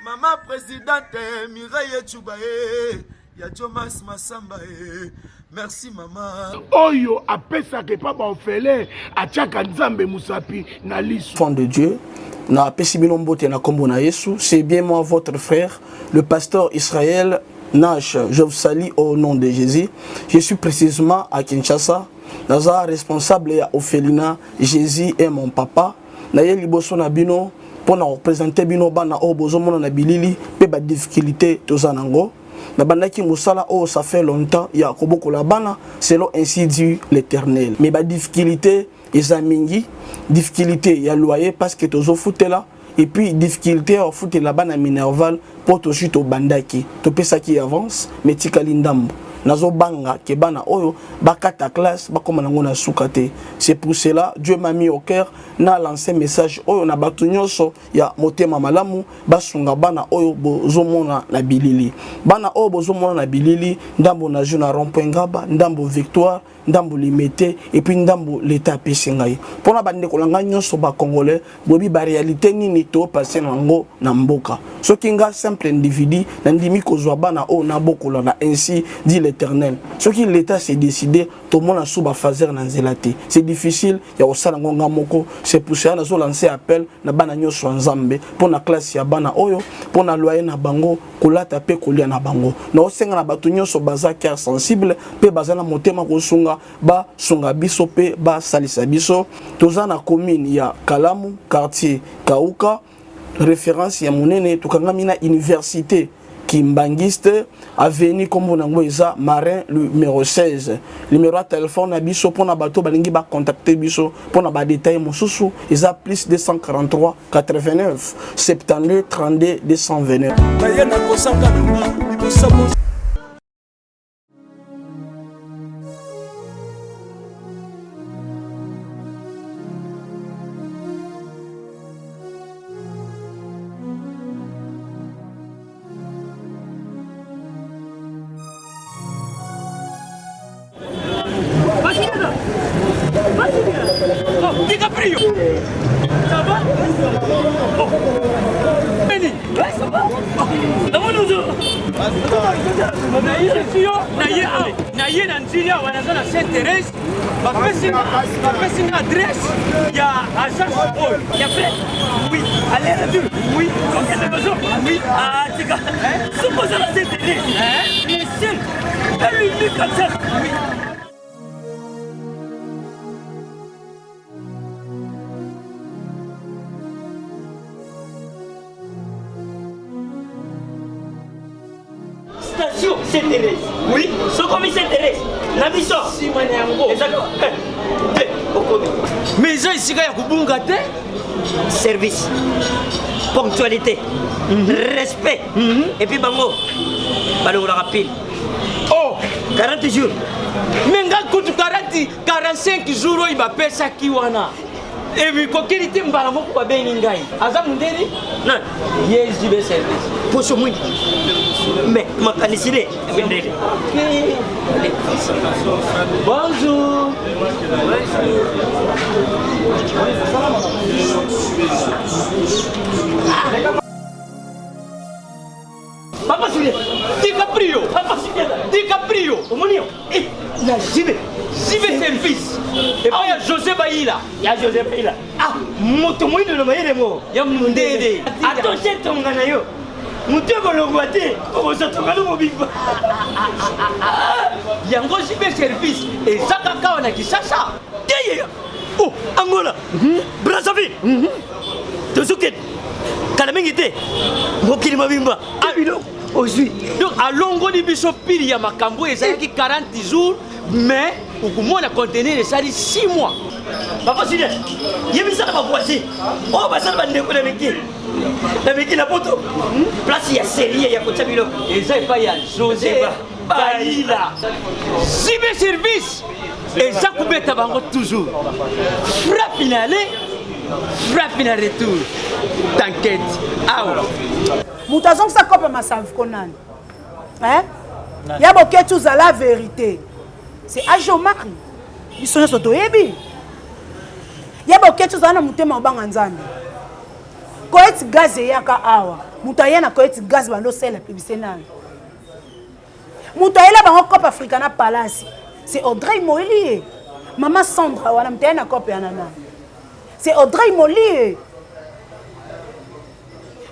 Speaker 12: Mama présidente Mireille Echuba e ya Jomas Masamba e, merci mama.
Speaker 10: Oyo apesaka epa baorphelin atiaka Nzambe mosapi na liso.
Speaker 13: Enfant de Dieu, na apesi bino mbote na kombo na Yesu. C'est bien moi, votre frère, le pasteur Israël Nash. Je vous salue au nom de Jésus. Je suis précisément à Kinshasa. Naza responsable ya orphelinat Jésus est mon papa. Naye liboso na bino mpo na représenter bino bana oyo bozomona na bilili mpe badifficulté toza nango. Nabandaki mosala oyo ça fait longtemps ya kobokola bana selon ainsi dit l'Éternel, mais badifficulté eza mingi: difficulté ya loyer parce que tozofutela, et puis difficulté ya kofutela bana minerval mpo tozwi, tobandaki, topesaki avance mais tikali ndambo. Nazobanga ke bana oyo bakata classe, bakóma nango na suka te. C'est pour cela Dieu m'a mis au cœur na lancé message oyo na bato nyonso ya motema malamu, basunga bana oyo bozomona na bilili. Bana oyo bozomona na bilili, ndambo nazwi na rond-point Ngaba, ndambo Victoire, ndambo Limete, et puis ndambo leta apesi ngai. Mpona bandeko na ngai nyonso bacongolais, boyebi baréalité nini topase nango na mboka. Soki nga simple individu nandimi kozwa bana oyo nabokola na ainsi dit l'éternel. l'éternel soki l'état s'est décidé tomona su bafaser na nzela te c'est difficile ya kosala yango nga moko c'est pour cela nazo lancer appel na bana nyonso ya nzambe mpo na classe ya bana oyo mpo na loyer na bango kolata mpe kolia na bango naosenga na bato nyonso baza cœur sensible mpe baza na motema kosunga basunga biso mpe basalisa biso toza na commune ya kalamu quartier kauka référence ya monene tokangami na université kimbangiste avenue nkombo na yango eza marin numero 16 numero ya telefone na biso mpona bato balingi bacontacte biso mpona badetail mosusu eza plus 243 89 72 32 229 naye nakosanga
Speaker 14: liboso
Speaker 15: DiCaprio Ça va oh. Benny Ça va Namoni ozo naye awa naye na nzili awa naza na saint thérèse bapesi nga adresse ya agence oyo ya frais oui aller retour oui kokende maison oui atika soki oza na saint thérèse le seul et l'unique agence oui
Speaker 16: Station Saint Thérèse. Oui, sokomi Saint Thérèse. Na biso.
Speaker 15: Sima na yango.
Speaker 16: Ezali eh, te okomi.
Speaker 15: Mais eza esika ya kobunga te.
Speaker 16: Service. Ponctualité. Mm -hmm. Respect. Mm -hmm. Et puis bango balongolaka pile.
Speaker 15: Oh,
Speaker 16: 40 jours.
Speaker 15: Mais nga kutu 40 45 jours oyo bapesaki wana. Ebikokeli te mbala moko babengi ngai. Aza mundeli?
Speaker 16: Nani?
Speaker 15: Ye JB service.
Speaker 16: Poso mwindu. Mais makanisi nde mindele.
Speaker 15: Bonjour.
Speaker 16: Papa Julien,
Speaker 15: DiCaprio,
Speaker 16: Papa Julien,
Speaker 15: DiCaprio,
Speaker 16: omoni yo, eh, na JB,
Speaker 15: JB service, epai ya José Bayila,
Speaker 16: ya José Bayila, ah, moto moyindo na mayele mo,
Speaker 15: ya mundele,
Speaker 16: atoshe tonga na yo, moto ekolongwa te, okozwa tonga no mobimba.
Speaker 15: Yango JB service eza kaka awa na Kinshasa.
Speaker 16: Te ye, oh, Angola, mm -hmm. Brazzaville, mm -hmm. tozokende kala mingi te mokili mobimba ah, biloko ozwi
Speaker 15: donc alongoli biso pili ya makambo ezalaki 40 jours mais okomona conteneur esali 6 mois
Speaker 16: papa sile yebisa na bavoisin oyo basala bandeko na miki na miki na poto place ya serie ya kotya biloko
Speaker 15: eza epai ya josé bayila zibe service eza kobeta bango toujours frappe na aller frappe na retour t'inquiète awa
Speaker 1: moto azongisa kope masavko nani hein? ya boketi ozala vérité c'est ajomari biso nyonso toyebi ya boketi ozala na motema obanga nzambe koeti gaz eyaka awa moto aya na koeti gaz bando osala publicité nani moto ayela bango cope africa na palace c'est audrey molie mama sandra wana moto aye na cope yana nani c'est audrey molie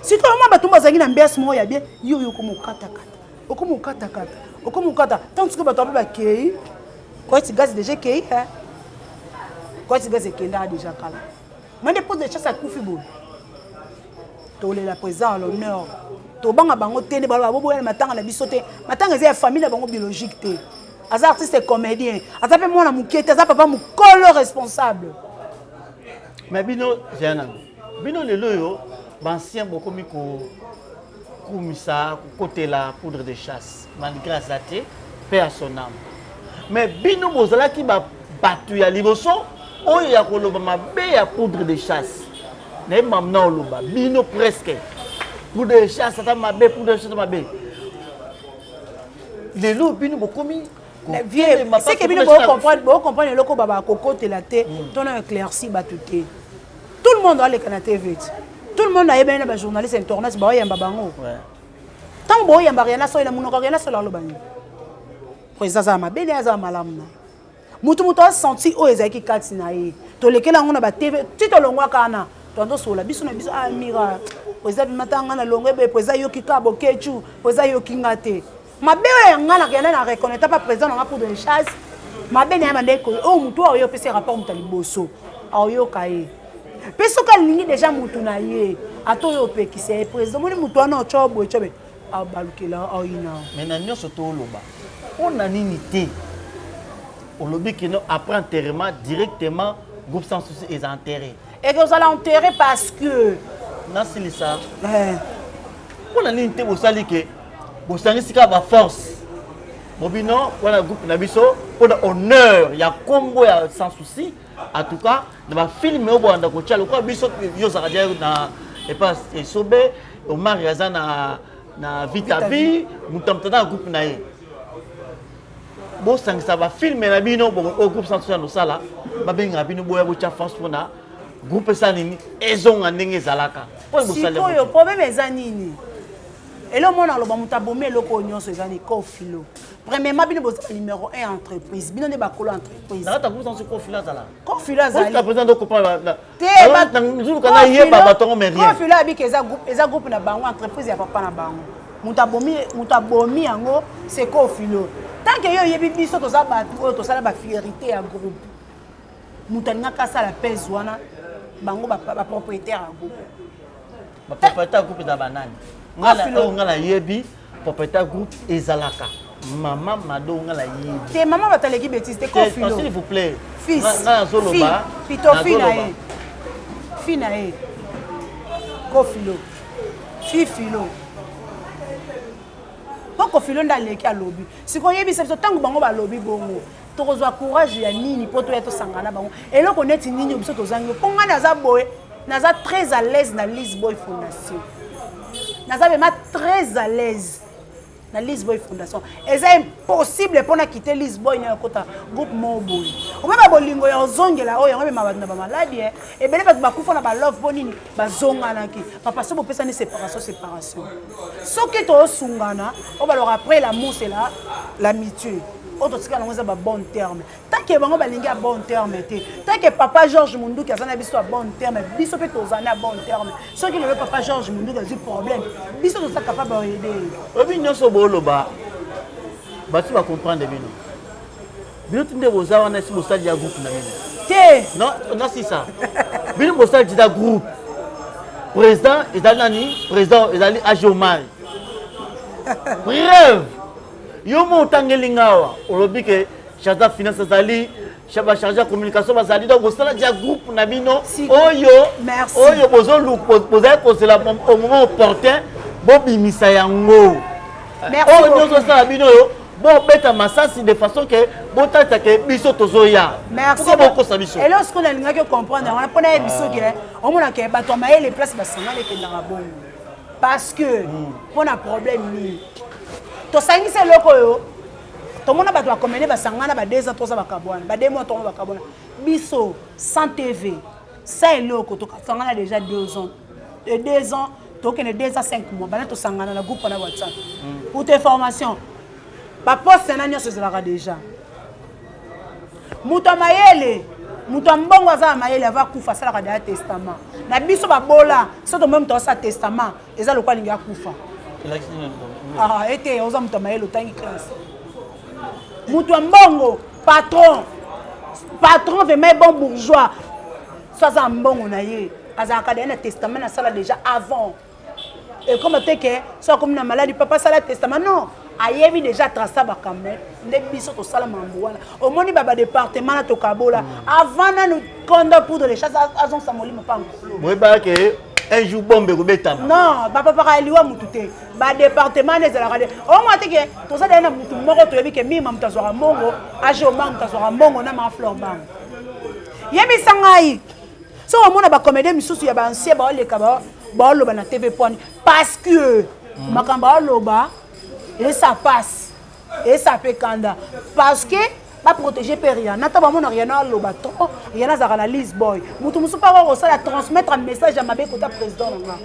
Speaker 1: sikoyo mwa bato bazalaki na ambiance moko ya bien yo yo okoma okatakata okoma okatakata okoma okata ntango sikoyo bato ape bakei koeti gaz deja ekei koeti gaz ekendaka deja kala mande poste de chasse akufi boye tolela président à l'honneur tobanga bango te nde baloba boboya na matanga na biso te matanga eza ya famille na bango biologique te aza artiste comédien aza mpe mwana moke te aza papa mokolo responsable
Speaker 8: mais bino zela nano bino lelo oyo baancien bokomi kokumisa kokotela poudre de chasse malgré aza te mpe ya son âme mais bino bozalaki bato ya liboso oyo ya koloba mabe ya poudre de chasse nayebi mamu na oloba bino presque poudre de chasse ata mabe poudre de chasse mabe lelo bino bokomi
Speaker 1: seke bino bocomprendre eloko baba kokotela te hmm. to na éclairci bato te tout le monde aleka na tv ti tout le monde ayebani na bajournaliste internet baoyamba bango ntango boyamba riana soyi na monoko riana solo aloba nini. Président aza na mabe na ye, aza na malamu na ye. Moto moto asanti oyo ezalaki kati na ye. Tolekela yango na ba TV, ti tolongwaka wana. Toando solola biso na biso, ah Mira, président bima ta nga na longwe boye, président yoki ka bokechu, président yoki nga te. Mabe oyo ya nga na kenda na reconnaître pas président na nga pour de chasse. Mabe na ye bande ko oyo moto oyo opesi rapport moto ya liboso. Aoyoka ye. Pe soki alingi déjà moto na ye, ata oyo opekisa ye président, omoni moto wana otyo boye tyo boye. Abalukela aoyina.
Speaker 8: Mais na nyonso toloba, mpo na nini te olobi kino après enterrement directement groupe sans souci est enterré?
Speaker 1: Ekozala enterré parce que
Speaker 8: nasilisa mpo na nini te bosali ke bosangisi kaka baforce bobino wana groupe na biso mpo na honneur ya kombo ya sans souci. En tout cas na bafilme oyo boyanda kotia lokola biso, yo ozalaka dia na epa esobe, Omar aza na na Vita Vie, moto ya moto aza na groupe na ye. Bosangisa bafilme na bino oyo groupe sans souci osala, babengaka bino boya botya force mpona groupe esala nini, ezonga ndenge ezalaka.
Speaker 1: Sikoyo problème eza nini? Elo mona aloba moto abomi eloko oyo nyonso eza ni Kofilo. Premièrement bino boza numéro 1 entreprise, bino nde bakolo entreprise.
Speaker 8: Na kati ya groupe sans souci Kofilo azala.
Speaker 1: Kofilo azali.
Speaker 8: Osika président do comprendre na nzuluka na yeba bato yango mais rien.
Speaker 1: Kofilo abiki eza groupe, eza groupe na bango, entreprise ya papa na bango. Moto abomi, moto abomi yango c'est Kofilo. Tant que yo oyebi biso toza bato oyo tosala ba fierté ya groupe. Moto alingaka asala pèse wana bango ba propriétaire ya groupe.
Speaker 8: Ba propriétaire ya groupe eza banani? Nga oyo nga nayebi propriétaire groupe ezalaka mama Mado, nga nayebi.
Speaker 1: Te mama bato aleki bêtise te Kofilo.
Speaker 8: S'il vous plaît.
Speaker 1: Fils.
Speaker 8: Nga nazoloba.
Speaker 1: Pito fi na ye. Fi na ye. Kofilo. Fi filo. Po Kofilo nde aleki alobi. Sikoyo yebisa biso ntango bango balobi bongo. Tokozwa courage ya nini po toya tosangana na bango? Eloko neti nini biso tozangi? Po ngai naza boye, naza très à l'aise na Liz Boy Fondation. Naza vraiment très à l'aise na Liz Boy Fondation. Eza impossible po na quitter Liz Boy na kota groupe moko boye. Omema bolingo ya ozongela oyo yango emema bato na ba maladie, eh. Ebele bato bakufa na ba love po nini bazonganaki. Papa so bopesani séparation, séparation. Soki tosungana, oyo balobaka après l'amour c'est la l'amitié. Oyo totikala yango eza ba bon terme. Tant que bango balingi ya bon terme te, tant que papa Georges Munduki aza na biso ya bon terme, biso mpe toza na bon terme. Soki lelo papa Georges Munduki azwi problème, biso toza capable ya aider ye.
Speaker 8: Oyebi nyonso boloba, bato ba comprendre bino. Bino ti nde boza wana esi bosali ya groupe na bino.
Speaker 1: Te.
Speaker 8: Non, non si ça. Bino bosali ti da groupe. Président ezali nani? Président ezali AG Omar. Preuve. Yo mo otangeli nga awa, olobi ke chargé ya finance azali, ba chargé ya communication bazali, donc bosala dia groupe na bino oyo oyo bozoluka, bozali kozela au moment opportun bobimisa yango. Oyo nyonso osala bino oyo bobeta masasi de façon que botalisa ke biso tozoya. Pourquoi bokosa biso?
Speaker 1: Eloko sikoyo nalingaki comprendre yango wana mpo nayeba biso ke omona ke bato ya mayele place basangana ekendaka bongo. Parce que mpo na problème nini tosangisi eloko oyo tomona bato bakomene basangana ba 2 ans 3 ans bakabwana, ba 2 mois 3 mois bakabwana. Biso sans TV sans eloko tokasangana déjà 2 ans et 2 ans tokende 2 ans 5 mois bana tosangana na groupe na WhatsApp. Pour tes formations ba poste na nyonso ezalaka déjà. Moto ya mayele, moto ya mbongo aza na mayele ava kufa asalaka deja testament. Na biso babola so tomoni moto asala testament eza lokola alingi akufa. Ah, ete oza moto ya mayele otangi classe. Moto ya mbongo, patron, patron vraiment bon bourgeois. So aza mbongo na ye, azalaka deja na testament nasala déjà avant. Et comme te ke so akomi na maladie papa sala testament non, ayebi déjà traça bakambe nde biso tosala mambo wana. Omoni ba ba département na tokabola avant nanu kondo poudre de chasse azongisa molimo pa nkolo.
Speaker 8: Boyebaka ke un jour bombe ekobetama.
Speaker 1: Non, ba papa ka liwa mutu te. Ba département nde ezalaka de. Omona te ke toza deja na mutu moko toyebi ke mima mutu azwaka mbongo, age omar mutu azwaka mbongo na ma fleur bango. Yebisa ngai. So omona ba comédien misusu ya ba ancien ba oleka ba ba oloba na TV point parce que makambo oloba et ça passe et ça peut kanda parce que ba protéger pe Rihanna ta ba mona Rihanna aloba trop Rihanna azalaka na Liz Boy mutu musu pa ko sala transmettre message ya mabe kota président na nga.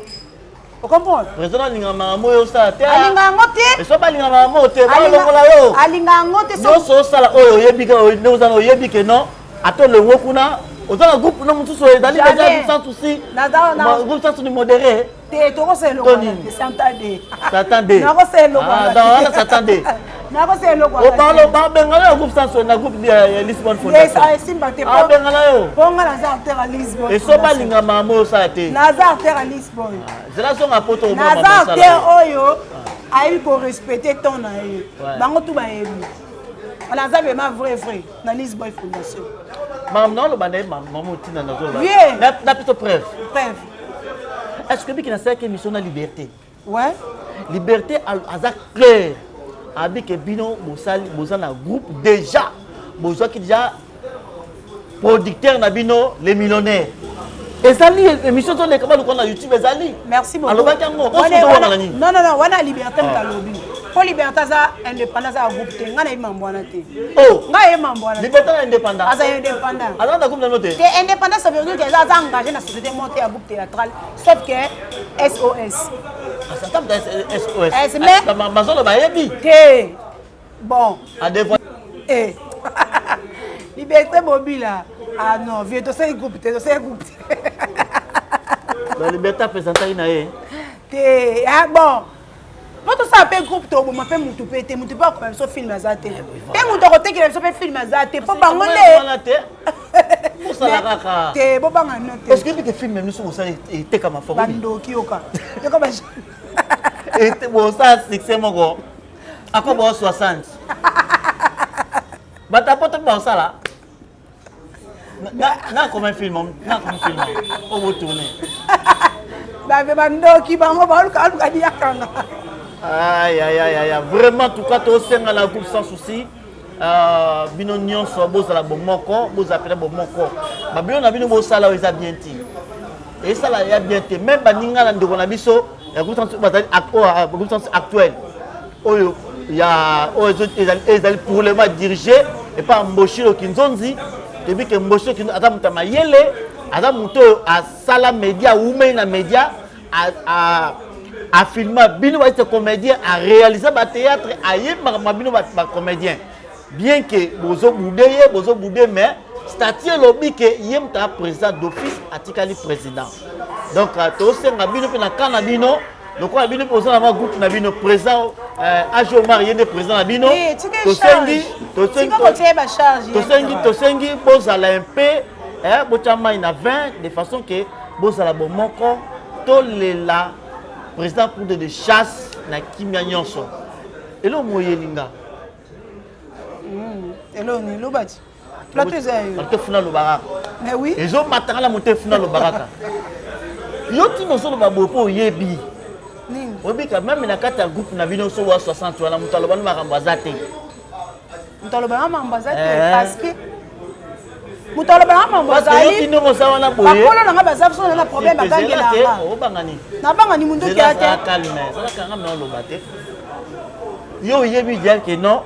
Speaker 1: Ocomprendre?
Speaker 8: Président alinga makambo oyo osala te.
Speaker 1: Alinga yango te.
Speaker 8: Eso balinga makambo oyo te, balongola yo.
Speaker 1: Alinga yango te.
Speaker 8: Nyonso osala oyo oyebi ke nde oza na oyebi ke non ata olongwe kuna oza na groupe no mosusu ezali deja sans souci. Groupe sans souci modéré.
Speaker 1: Te tokosala eloko wana te satan de.
Speaker 8: Satan de.
Speaker 1: Nakosala eloko wana.
Speaker 8: Ah, wana satan de.
Speaker 1: Nakosala eloko wana.
Speaker 8: Obalo babengana yo groupe sans na groupe ya Lisbonne Fondation.
Speaker 1: Yes, esimba te.
Speaker 8: Abengana yo.
Speaker 1: Po nga naza acteur ya Lisbonne.
Speaker 8: Eso balinga makambo oyo osala te.
Speaker 1: Naza acteur ya Lisbonne.
Speaker 8: Zela zonga poto
Speaker 1: omona Naza acteur oyo ayebi ko respecter temps na ye. Bango tout bayebi. Naza vraiment vrai vrai na Lisbonne Fondation.
Speaker 8: Makambo naoloba na ye mama otinda nazoloba. Na biso preuve.
Speaker 1: Preuve.
Speaker 8: Est-ce que biki nasalaki émission na liberté?
Speaker 1: Ouais.
Speaker 8: Liberté aza clair. Abi ke bino bosali boza na groupe déjà. Bozwaki déjà producteur na bino les millionnaires. Ezali émission toleka baluka na YouTube ezali.
Speaker 1: Merci beaucoup.
Speaker 8: Alobaki yango osotowanga na nini?
Speaker 1: Non non non, wana liberté moto alobi. Po liberté aza indépendant aza groupe te. Nga na yebi mambo wana te.
Speaker 8: Oh.
Speaker 1: Nga ye mambo wana.
Speaker 8: Liberté na indépendant.
Speaker 1: Aza indépendant.
Speaker 8: Aza na groupe na bino te.
Speaker 1: Te indépendant ça veut dire que aza engagé na société moko te ya groupe théâtral sauf que SOS.
Speaker 8: Asata mutu SOS.
Speaker 1: S mais
Speaker 8: mazolo bayebi.
Speaker 1: Te. Bon.
Speaker 8: A devoir.
Speaker 1: Eh. Liberté Bobila. Ah non, vieux tosali groupe te, tosali groupe te.
Speaker 8: La liberté apresentaki na ye.
Speaker 1: Te, ah bon. Po tosala mpe groupe toboma mpe mutu mpe te, mutu mpe akoma biso film aza te. Mpe mutu akotekela biso mpe film aza te, mpo bango
Speaker 8: nde. Bosala kaka.
Speaker 1: Te, bobanga no te.
Speaker 8: Est-ce que bike film nyonso bosala etekama fort?
Speaker 1: Bandoki yoka. Yoka ba
Speaker 8: Bosala succès moko. Ako bo 60. Bato ya poto mpe bakosala. Na koma film, na koma film. Oyo bo tourner.
Speaker 1: Babe bandoki bango baluka aluka diyakanga.
Speaker 8: Aïe aïe aïe aïe. Vraiment en tout cas tosenga la groupe sans souci. Euh, bino nyonso bozala bomoko, bozala pena bomoko. Ba bino na bino bosala oyo eza bien te. Esala ya bien te. Même baninga na ndeko na biso ya groupe sans bazali groupe sans actuel oyo ya oyo ezali pour le moment dirigé epa Mboshilo Kinzonzi. Toyebi ke Mboshilo Kinzonzi aza moto ya mayele, aza moto oyo asala media, awumeli na media, afilma bino baite comédien, aréalisa ba théâtre, ayebi makambo ya bino ba comédien. Bien que bozo bude ye, bozo bude mais statut elobi ke ye moto aza président d'office, atikali président. Donc tosenga bino mpe na camp na bino, lokola bino mpe boza na mwa groupe na bino, président AG Omar ye nde président na bino.
Speaker 1: Eh,
Speaker 8: Tosengi,
Speaker 1: tosengi,
Speaker 8: tosengi, tosengi bozala un peu, eh, botya mai na vin de façon que bozala bomoko, tolela président poudre de chasse na kimia nyonso. Eloko moyeli nga.
Speaker 1: Eloko nini loba ti? Plateau eza ya yo.
Speaker 8: Plateau funa loba kaka.
Speaker 1: Mais oui.
Speaker 8: Ezo matanga na moto funa loba kaka. Yo tina ozoloba boye mpo oyebi.
Speaker 1: Nini?
Speaker 8: Oyebi ka même na kati ya groupe na bino so wa 60 wana moto aloba na makambo aza te.
Speaker 1: Moto aloba na makambo aza te parce que moto aloba na makambo
Speaker 8: azali. Yo tina oza wana boye.
Speaker 1: Bakolo na nga baza so na problème bagangela nga.
Speaker 8: Obanga nini?
Speaker 1: Nabanga ni mundoki ya te.
Speaker 8: Zela calme. Zala kanga na oloba te. Yo oyebi bien que non.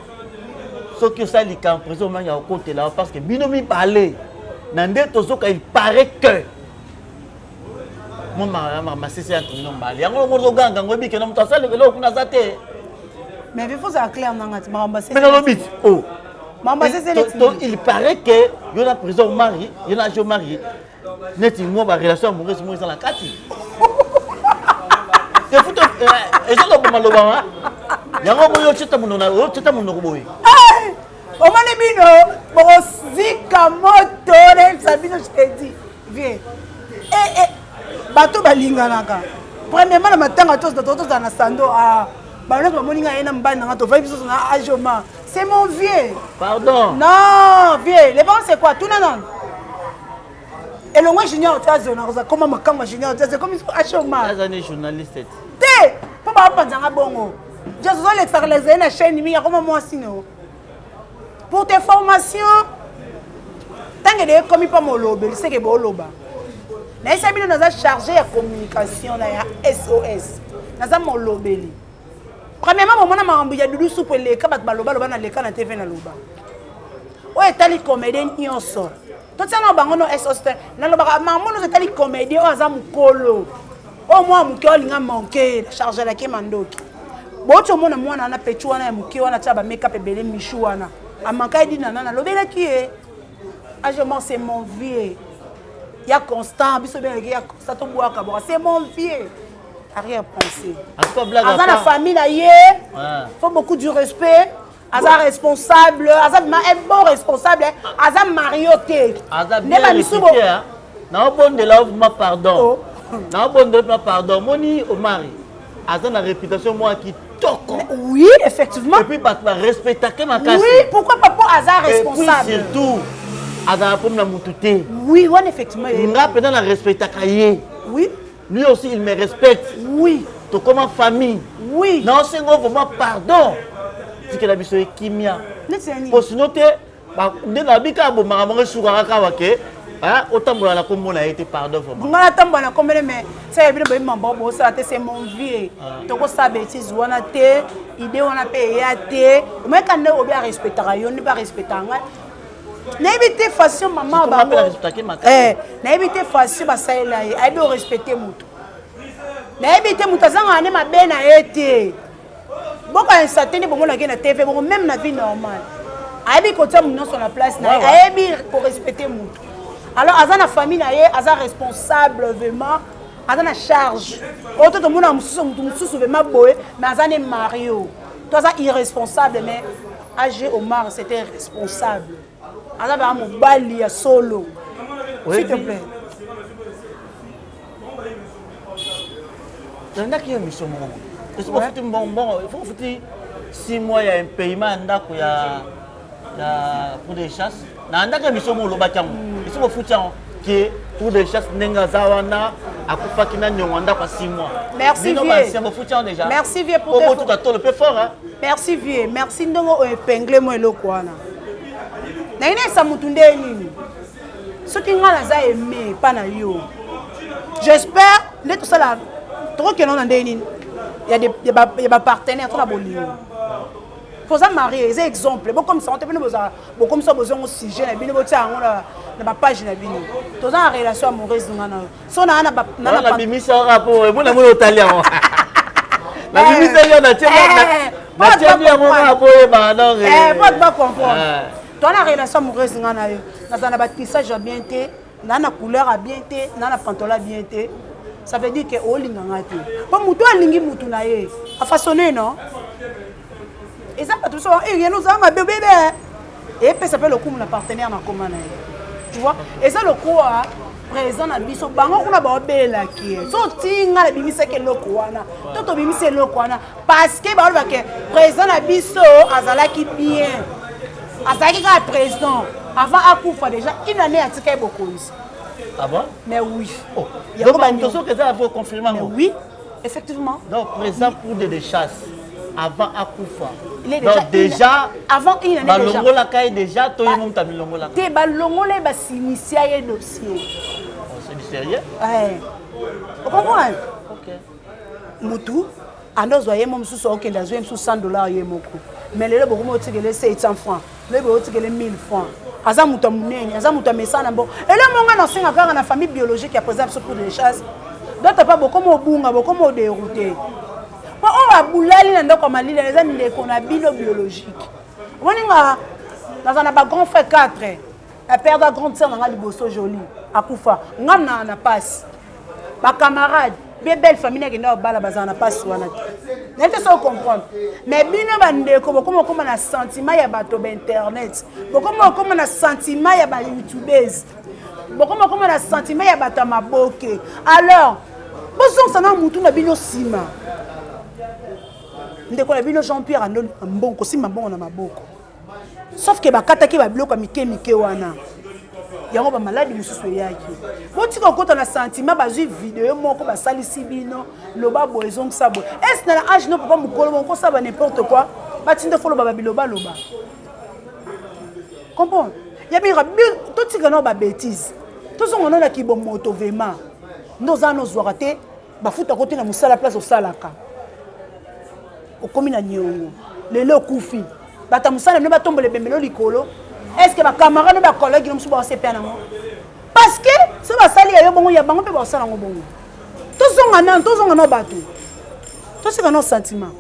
Speaker 8: Soki osali likambo président omangi akokotela parce que bino mibale na nde tozoka il paraît que mwa masese ya bino mibale yango longo ozoganga yango oyebi kena moto asali eloko kuna aza te.
Speaker 1: Mais il faut ozala clair nanga ti makambo
Speaker 8: asese. Mais nalobi ti oh.
Speaker 1: Makambo asese neti.
Speaker 8: Il paraît que yo na président omari yo na jo mari neti mwa ba relation amoureuse moko eza na kati. Te futa eza lobama lobama yango boye otieta monoko otieta monoko boye.
Speaker 1: Omoni bino bokozika moto nayebisa bino je te dis vieux. Eh, eh, bato balinganaka premièrement na matanga tozala na sando ah, bango nyonso bamoni ngai ye na mobali na ngai tovandi biso na ajoma c'est mon vieux.
Speaker 8: Pardon.
Speaker 1: Non vieux, le bon c'est quoi? Tuna nanu elongo junior tiazo nakoza koma makambo ya junior tiazo ekomi ajoma.
Speaker 8: Aza ne journaliste
Speaker 1: te mpo bapanzanga bongo jazo ozolekisaka lekisa ye na chaîne mingi akoma mwasi no. Pour tes formations ntango ede ekomi mpo molobeli seke boloba nayesa bino naza chargé ya communication na ya SOS naza molobeli. Premièrement bomona makambo ya Dudu Supu eleka bato balobaloba na leka na TV naloba oyo etali comédien nyonso totia na bango no SOS te nalobaka makambo nyonso etali comédien oyo aza mokolo. Oyo mwana moke olinga manke chargelaki mandoki. Boti omona mwana wana petit wana ya moke wana tia ba make up ebele michou wana. Amanka ye dinana nalobelaki ye. Agement c'est mon vieux. Ya constant biso bengaki ya constant tobwaka bwaka c'est mon vieux. Arrière pensée. Aza na famille na ye. Faut beaucoup du respect. aza responsable aza vraiment un bon responsable aza mario te
Speaker 8: nde bamisu naobondela yo vraiment pardon oh. naobondela vraiment pardon omoni omari aza na réputation moko ya kitoko
Speaker 1: oui effectivement
Speaker 8: et puis bato barespectake makasi
Speaker 1: oui pourquoi pas po aza responsable
Speaker 8: et puis surtout azala mpomi na motu te
Speaker 1: oui wana effectivement
Speaker 8: nga mpenza na respectaka ye
Speaker 1: oui
Speaker 8: lui aussi il me respecte
Speaker 1: oui
Speaker 8: tokoma famille
Speaker 1: oui
Speaker 8: naosenga vraiment pardon tikela biso ye kimia po sino te nde nabi kaka bomaka bango esukaka kaka ke otambola na nkombo na ye te pardon vraiment
Speaker 1: ngai natambola na nkombo ne mais sa bino boyebi mambo bosala te c'est mon vieux ah. tokosala bétise wana te idée wana mpe eya te omayeka nde obi arespectaka yo nde mpe arespectaka ngai nayebi te façon mama bango eh, nayebi te façon basalela ye ayebi orespecte motu nayebi te moto azangaka nde mabe na ye te bokanisa te nde bomonaki na tv bongo meme na vie normale ayebi kotia moto nyonso na place na ye ayebi korespecte motu alors aza na famille na ye aza responsable vraiment aza na charge oyo to tomonaka mosusu motu mosusu vraiment boye mais aza ne mario to aza irresponsable mais AG Omar c'était responsable aza baa mobali ya solo s'il te plaît
Speaker 8: nalandaki yo émission moko esi bofuti mbongo il faut bofuti 6 mois ya impayement ya ndako ya ya pour de chasse nalandaki émission moko olobaki yango esi bofuti yango ke tour de chasse ndenge aza wana akufaki na niongo ya ndako ya 6 mois
Speaker 1: merci
Speaker 8: vieux bofuti yango déjà
Speaker 1: merci vieux
Speaker 8: pour botuta tolo mpe fort hein?
Speaker 1: merci vieux merci ndenge oepingle mo eloko wana naye nayesa motu nde nini soki ngai naza aime epa na yo j'espère nde tosala tokokenda na ndenge nini ya bapartenaire to na bolingo poza marie eza exemple bokomisa yango te bino bozala bokomisa bozwa yango sujet na bino botia yango na bapage na bino toza na relation amoureuse nga na yo so naa
Speaker 8: nabimisa kaka po emona mona otali yango nabimisaki yo natieli yango kaka po oyebaka donc
Speaker 1: po bacomprendre toa na relation amoureuse nga na yo nazala na batissage ya bien te naa na couleur ya bien te naa na pantalon ya bien te ça veut dire ke olinga nga te mpo motu alingi motu na ye afaçonne non eza bato mosusu eh, yeno ozala mabe bebe epesa mpe lokumu na partenaire na koma na ye tu vois eza lokola présent na biso bango kuna baobelelaki ye so otinga nabimisaki eloko wana to tobimisi eloko wana parce que balobake président na biso azalaki bien azalaki kaka président avant akufa déjà une année atika ye bokonzi
Speaker 8: ah bon?
Speaker 1: mais oui
Speaker 8: oh. donc tozoki eza confirme yango
Speaker 1: oui Effectivement.
Speaker 8: Donc, président poudre de chasse, avant akufa.
Speaker 1: Il est déjà,
Speaker 8: Donc, déjà,
Speaker 1: avant une année
Speaker 8: déjà. Balongolaka ye déjà, to ye moto amilongolaka.
Speaker 1: Te balongola ye basinisia ye dossier.
Speaker 8: Oh, c'est du sérieux?
Speaker 1: Ouais. Vous comprenez?
Speaker 8: Ok.
Speaker 1: Mutu ando azwa ye mo mosusu akokende azwa ye mosusu 100 dollars ye moko mais lelo bokomi otikele 700 francs lobi otikele 1000 francs aza moto ya monene aza moto ya mesana mbo elongo ngai nasenga kaka na famille biologique ya président biso pour de chasse d'autre part bokoma obunga bokoma oderoute mpo oyo abulali na ndako ya malili eza ndeko na bino biologique omoni nga naza na bagrand frère 4 na perda grande sœur na nga liboso jolie akufa nga na na pasi bacamarade be belle famille nakenda babala bazala na mpasi wana te nayebi te so comprendre mais bino bandeko bokoma okoma na sentiment ya bato ba internet bokoma okoma na sentiment ya bayoutubese bokoma okoma na sentiment ya bato ya maboke alors bozongisa na mutu na bino nsima ndeko na bino jean pierre andoli mbongo kosimba mbongo na maboko sauf ke bakataki babiloko ya mike mike wana yango bamaladi mosusu eyaki botika kokota na sentiment bazwi video moko basalisi bino loba boye ezongisa boye ese na na age no papa mokolo bongo kosala ba n'importe quoi batinda foloba babilobaloba comprendre ya bira totika nao babétise tozonga nao na kibomoto vraiment nde oza nozwaka te bafutaka te na mosala place osalaka okomi na niongo lelo okufi bato ya mosala bino batombola ebembelo likolo est ce que bacamarade no bacollègue no mosusu baosepela nango parce que so basali ya yo bongo ya bango mpe baosala yango bongo. Tozonga nano, tozonga nano bato. Toseka nano sentiment.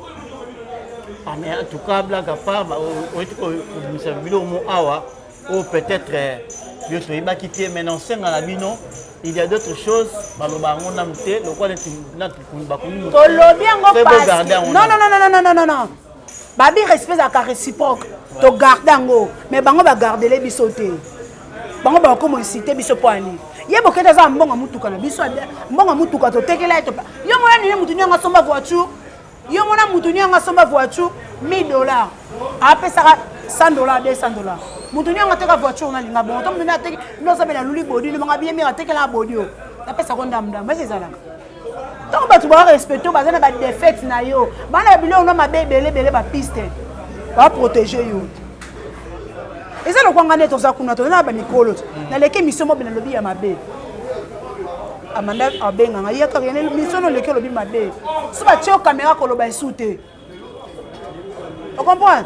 Speaker 8: Ah mais en tout cas blague à part, oyeti kobimisa biloko mo awa oyo peut-être euh, yo toyebaki te mais na osenga na bino il y a d'autres choses baloba yango nanu te lokola neti bakomi
Speaker 1: tolobi yango non non non non non non non babi respect ezalaka réciproque togarde yango mais bango bagardele biso te bango bakoma incite biso mpo ani ye bokete aza mbongo motuka na biso mbongo motuka totekela ye yo mona nini motu niongo asomba voiture yo mona motu niongo asomba voiture 1000 dollars apesaka 100 dollars 200 dollars motu niongo ateka voiture nalinga bongo to motu nde ateki nde osabela luli bodi libanga biye mire atekela bodi o napesako ndamndambo ese ezalaka ntango bato barespecte baza na badefete na yo bana ya biloko na mabe ebele ebele bapiste baprotege yo eza lokwa ngai nde toza kuna toza na bamikolo naleki émission mobe nalobi ya mabe amanda abenganga ye kaka mission noleki olobi mabe so batie yo kamera koloba esu te ocomprendre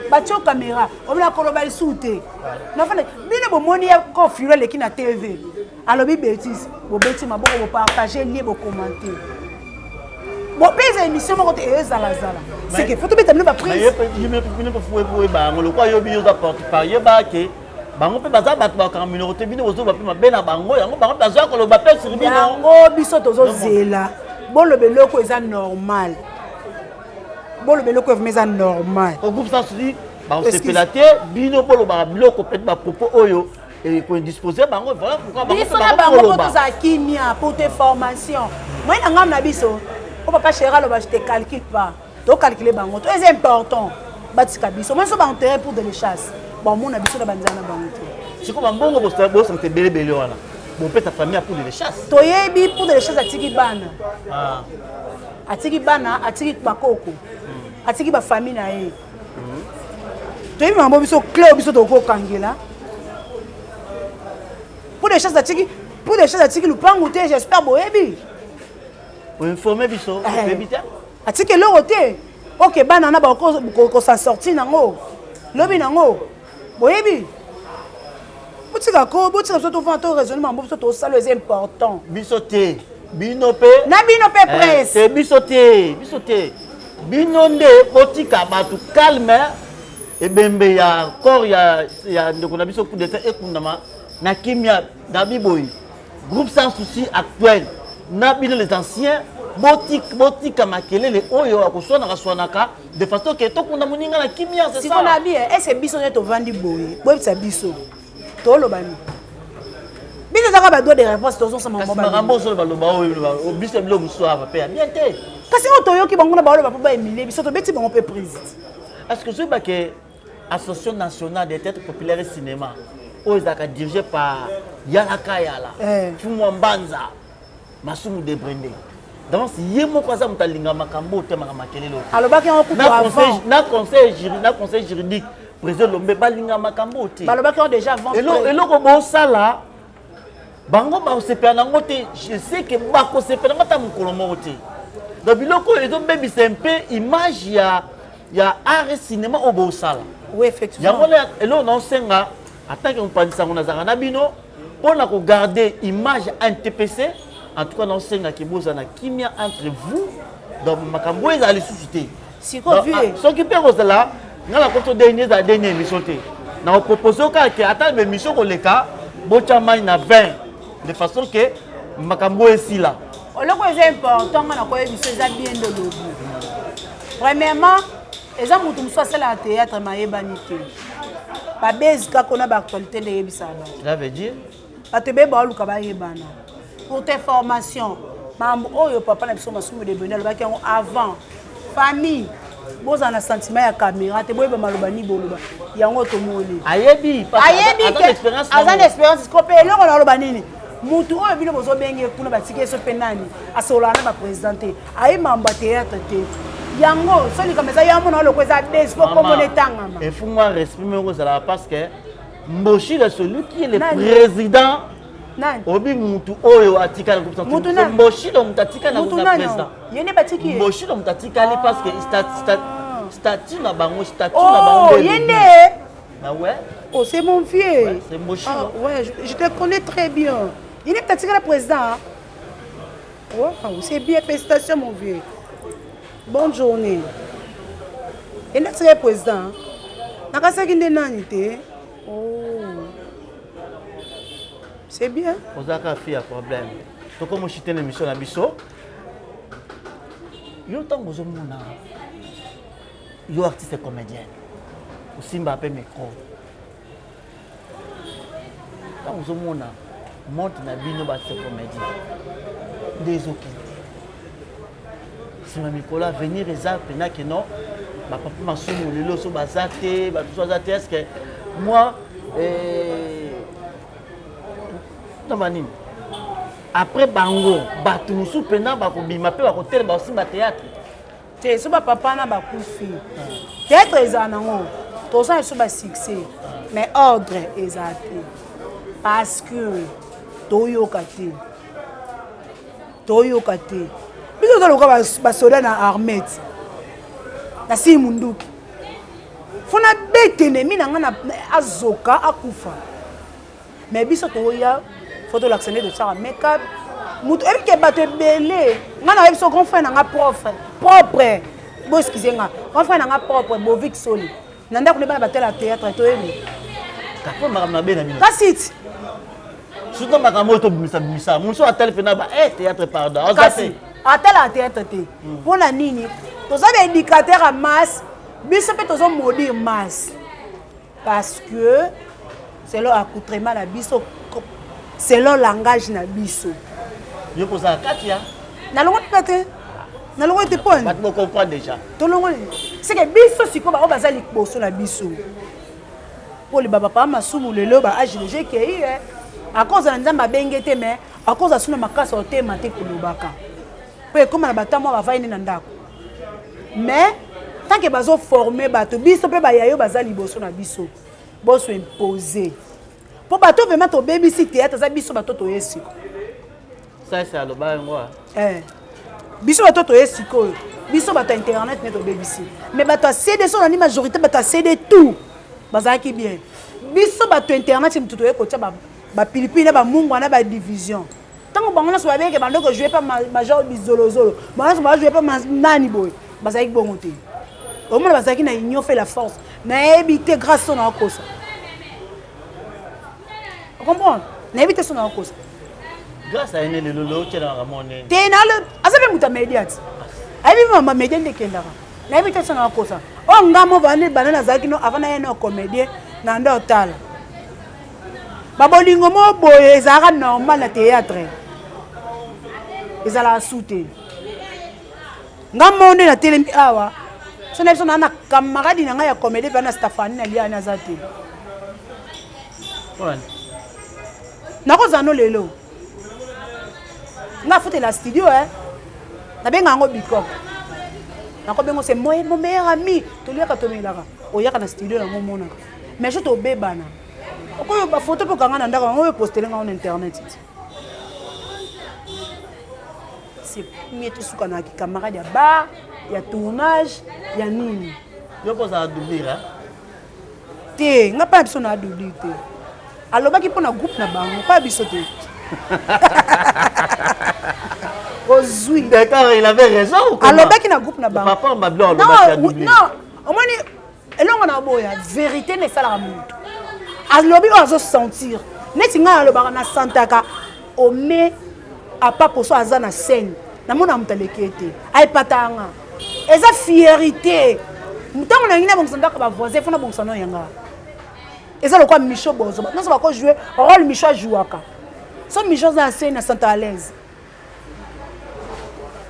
Speaker 1: batie yo kamera omona koloba esu te nafanda bino bomoni ye kofilo aleki na tv alobi betise bobeti maboko bopartage lie bocommente bopesa émission moko te ezalazala seke fo tobeta bino baprise
Speaker 8: bino mpe oyeba yango lokola yo bino oza porte par yeba ke bango mpe baza bato bakanga minoko te bino bozoba mpe mabe na bango yango bango mpe bazoya koloba mpe sur bino
Speaker 1: yango biso tozozela boloba eloko eza normal boloba eloko evma eza normal
Speaker 8: groupe sans souci bakosepela te bino bolobaka biloko peut-être bapropos oyo koindispose bango voilà pourquoi
Speaker 1: biso na bango mpo tozala kimia pour te formation moi na ngambo na biso o papa chéri aloba je te calcule pas tocalcule bango to eza important batika biso moi so baenterre pour de le chasse bamona biso na banzala na bango
Speaker 8: te sikoyo bambongo bosangisa ebele ebele wana bopesa famille ya pour de le chasse
Speaker 1: toyebi pour de le chasse atiki bana ah. atiki bana atiki bakoko hmm. atiki bafamille na ye toyebi makambo biso clé biso tokokangela pour des choses atiki pour des choses atiki lupangu te j'espère boyebi
Speaker 8: oinforme biso eh. oyebi te
Speaker 1: atiki eloko te oke bana na bakosan sorti nango lobi nango boyebi botika ko botika biso tofanda to raisonne mambo biso tosala eza important
Speaker 8: biso te bino mpe
Speaker 1: na bino mpe eh, presse
Speaker 8: te biso te biso te bino nde botika bato calme ebembe ya corps ya, ya ndeko na biso coup d'etat ekundama na kimia na biboyi groupe sans souci actuel na bino les anciens botika, botika makelele oyo akoswanaka swanaka de façon ke tokunda moninga na kimia c'est
Speaker 1: ça na bi eh, est-ce biso nde tovandi boye boyebisa biso toloba nini biso ezaka ba droit de réponse tozosama
Speaker 8: makambo osolo baloba oyo biso bilo mosusu awa mpe ya bien te
Speaker 1: kasi oyo toyoki bango na baoloba mpo baemilie biso tobeti bango mpe prise
Speaker 8: est ce que ozoyeba ke association nationale des têtes populaires et cinéma oyo ezalaka dirigé par yalaka yala eh. fumwa mbanza Masumu Debrende. D'avance ye moko aza moto alinga makambo otemaka makelele
Speaker 1: alobaki yango kutu avant
Speaker 8: na conseil juridique na conseil juridique président Lombe balinga makambo te
Speaker 1: balobaki yango déjà avant
Speaker 8: eloko bosala bango bakosepela nango te je sais que bakosepela nango ata mokolo moko te donc biloko oyo ezobebisa mpe image ya ya art et cinéma oyo bosala
Speaker 1: oui effectivement
Speaker 8: yango eloko naosenga en tant que mopanzi sango nazalaka na bino mpo na kogarde image ya ntpc en tout cas naosengaki bozala na kimia entre vous donc makambo oyo ezala lisusu te ah, soki mpe kozala ngai nakoki todeni ezala deni émission te nakopropose yo kaka ke ata baémission koleka botya mai na 20 de façon ke makambo oyo esila
Speaker 1: eloko eza important ngai nakoyebisa eza bien nde olobi premièrement eza moto mosusu asalaka théâtre mayebani te babase kaka na baactualité nde eyebisaka bato
Speaker 8: ça veut dire
Speaker 1: bato ebeye baoluka bayebana pour tes formation makambo oyo papa na biso masumu de bende alobaki yango avant famille bozala na sentiment ya caméra te boyeba maloba nini boloba yango tomoni
Speaker 8: ayebi
Speaker 1: ayebi aza na expérience siko mpe eloko na oloba nini mutu oyo bino bozobenge kuna batiki ye so mpe nani asololaka na baprésident te aye mambo ya théâtre te yango so likambo eza yango na oloko eza base mpo komona etangama
Speaker 8: efungwa respect moko ezalaka parce que mboshi le celui qui est le président obi mutu oyo atikali mboshilo moto atikali na président
Speaker 1: ye nde batiki ye
Speaker 8: mboshilo moto atikali parce que statut na bango statut na bango
Speaker 1: oh, ye nde
Speaker 8: ah ouais
Speaker 1: oh c'est mon vieux
Speaker 8: ouais, c'est mboshilo
Speaker 1: ah, ouais je, je te connais très bien ye nde moto atikala président. Wow, c'est bien, félicitations mon vieux. Bonne journée. Elakisaka ye président. Nakasaki nde nani te. Oh. C'est bien.
Speaker 8: Ozalaka fille ya problème. Tokomo chite na émission na biso. Yo ntango ozomona yo artiste comédienne osimba mpe micro ntango ozomona monte na bino ba comédie nde ezokende nsima mikolo avenir eza mpena ke non bapapa masumu lelo so baza te bato so baza te est ce que moi eh, naba nini après bango bato mosusu mpena bakobima mpe bakotelema bakosimba théâtre
Speaker 1: te so bapapa na bakufi théâtre ezala nango tozala biso basuccès mais ordre ezala te parce que toyoka te toyoka te biso toza lokola basoda na armée ti nasili munduki fo nabeta enemi na ngai azoka akufa mais biso toya fo tolakisa nde tosala makeup moto oyebi ke bato ebele ngai nayebi biso grand frère na ngai propre propre bo excuse nga grand frère na ngai propre bovic soli na ndako nde bana batala théâtre toyebi
Speaker 8: kapo makambo mabe na bino
Speaker 1: kasi ti
Speaker 8: surtout makambo oyo tobimisa bimisa mosusu atali mpena ba eh, théâtre pardon
Speaker 1: kasi atala théâtre te mpo na nini toza baéducateur ya masse biso mpe tozomodire masse parce que selon accoutrement na biso selon langage na biso
Speaker 8: yo kozala kati ya
Speaker 1: nalongoli kaka te nalongoli te poni
Speaker 8: bato bocomprendre déjà
Speaker 1: tolongoli seke biso sikoyo bango baza liboso na biso mpo liba papa masumu lelo ba age deja ekei eh. akozala nzambe abenge te mais akozala suna makasi otema te kolobaka mpo ekóma na bata mwa bavai nde na ndako mais tant que bazo former bato biso mpe bayayo baza liboso na biso boso impose mpo bato vraiment tobebisi théâtre eza biso bato toye siko
Speaker 8: sasa aloba yango
Speaker 1: eh. biso bato toye sikoyo biso bato ya internet nde tobebisi mais bato ya cd so nani majorité bato ya cd tout bazalaki bien biso bato ya internet motu toye kotia bapilipili na bamungwa na badivision ntango bango nyonso babengeke bando kojoue pa major bizolozolo bango nyonso bajoue pa nani boye bazalaki bongo te omona bazalaki na union fait la force nayebi te grâce so naokosa ocomprendre nayebi te so naokosa
Speaker 8: grâce ayene lelo lelo otyelaka monene
Speaker 1: te aza mpe moto ya media ti ayebi mama media nde ekendaka nayebi te so naokosa oyo nga mo bana nazalaki no avant naye no comédien na nde otala babolingo moko boye ezalaka normal na théâtre ezalaka su te nga moko nde natelemi awa so na biso naa na camarade na ngai ya comédie mpe na stafani na liani aza te nakozala no lelo nga afutela studio e nabenga yango bikok nakobengo se mon meilleur ami toliaka tomelaka oyaka na studio yango omonaka mais je tobebana okoyo bafoto mpe okanga na ndako yango oyo postele ngango na internet ti c'est mieux tosuka na camarade ya bar ya tournage ya nini
Speaker 8: yo mpo ozala doublure
Speaker 1: te nga mpa na biso na doublure te alobaki mpo na groupe na bango mpa biso te ozwi
Speaker 8: d'accord il avait raison
Speaker 1: alobaki na groupe na bango
Speaker 8: papa Babylone alobaki ya doublure
Speaker 1: non omoni elongo na boya verité nde esalaka moto alobi oyo azosentir neti ngai alobaka na santaka ome apa poso aza na scène namona moto aleki ye te ayepata yanga eza fierité ntango nalingi nabongisa ndako bavoisin fo nabongisa no yanga eza lokola micho bozo bato nyonso bakojoue role micho ajouaka so micho aza na scène na santa à l'aise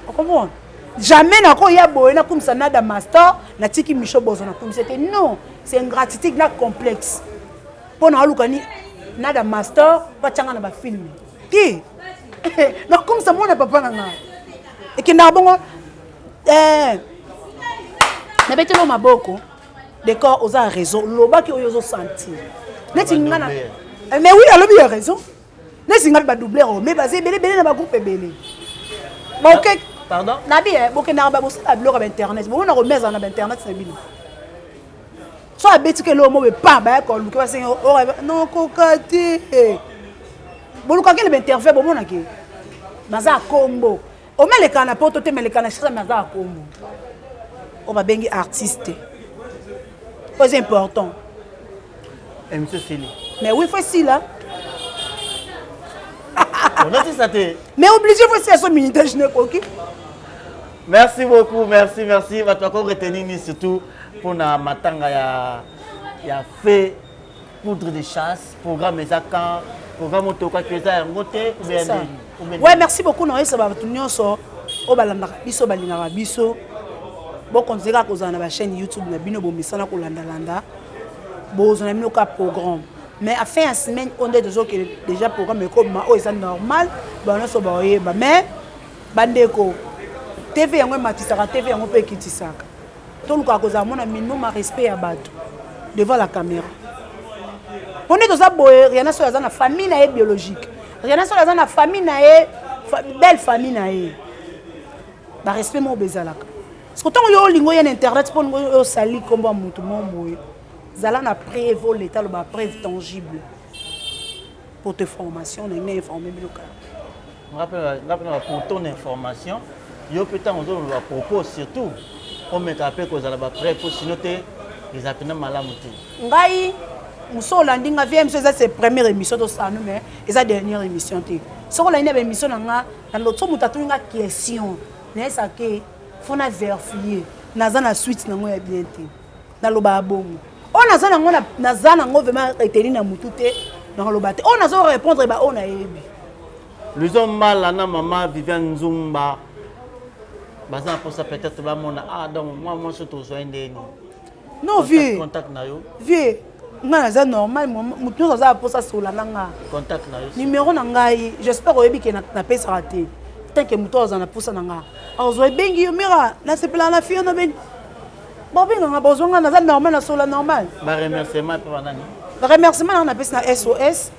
Speaker 1: okomona jamais nakoya boye nakumisa nada master natiki micho bozo nakumisa te non c'est ingratitude na complexe mpo na aluka ni nada master batyanga na bafilme te nakumisa mwana papa na ngai ekendaka bongo eh, nabetelo maboko decor oza raison lobaki oyo ozosentir neti nga na eh, mais oui alobi ya raison neti ngai badoubleur oyo mais baza ebele ebele na bagroupe ebele boke
Speaker 8: pardon
Speaker 1: nabi eh, bokendaka babosala biloko ya bainternet bomona komeza na bainternet na bino so abetiki eloko mo bepa baya koluka basenge nokoka te bolukaki na bainterview bomonaki baza kombo. Omeleka na poto te, meleka na shisa, mais aza ya kombo oyo babengi artiste, oyo eza important.
Speaker 8: Émission esili.
Speaker 1: Mais oui, faut esila.
Speaker 8: Onatisa te.
Speaker 1: Mais obligé, faut esila, so minutage nekoki.
Speaker 8: Merci beaucoup, merci, merci. Bato bako retenir nini surtout mpona matanga ya fait poudre de chasse? Programme eza quand? Programme oyo tokaki eza yango te ou bien
Speaker 1: C'est ça.
Speaker 8: nini? Ou bien
Speaker 1: Ouais,
Speaker 8: nini?
Speaker 1: merci beaucoup. Naoyesa bato nyonso oyo balandaka biso, balingaka biso, bokontinue kaka kozala na bachaîne YouTube na bino, bomesana kolandalanda, bozwa na bino kaka programme. Mais à fin ya semaine oyo nde tozokende déjà, programme ekobima oyo eza normal, bango nyonso baoyeba. Mais bandeko, TV yango ematisaka, TV yango mpe ekitisaka. Tolukaka kozala mona minimum ya respect ya bato devant la caméra, mpo nde toza boye. Riana soki aza na famille na ye biologique, Riana soki aza na famille na ye, belle famille na ye, barespect moko bezalaka. Parce que ntango yo olingi oya na internet mpo olingi osali nkombo ya motu moko boye, zala na preuve oyo leta aloba preuve tangible. Pour te formation na ngai, informe bino kaka.
Speaker 8: Nga mpe na pour ton information, yo mpe ntango ozoloba propos, surtout omeka mpe kozala bapreuve, mpo sino te eza mpena malamu te.
Speaker 1: Ngai moso olandi nga vie émission, eza se première émission tosala, mais eza dernière émission te. Soki olandi na baémission na nga, na so moto atuni nga question, nayesake fo na vérifier, naza na suite nango ya bien te. Nalobaka bongo, oyo naza nango, naza nango vraiment retenu na motu te, nakoloba te. Oyo nazo répondre ba oyo nayebi.
Speaker 8: Luison Mbala na mama Viviane Nzumba baza na mposa peut-être bamona, ah donc mwa mwasi tozwa ye ndeni.
Speaker 1: Non, vie
Speaker 8: Contact na yo.
Speaker 1: Vie ngai naza normal, motu nyonso aza na mposa sola na nga.
Speaker 8: Contact na yo.
Speaker 1: Numéro na ngai, j'espère oyebi ke napesaka te. Tant que moto aza na mposa na nga, azwa, ebengi yo mira, nasepelaka na fille wana, beni babenganga, bazwa nga, naza normal, nasola normal.
Speaker 8: Baremerciement mpe banani?
Speaker 1: Remerciement nanga napesi na SOS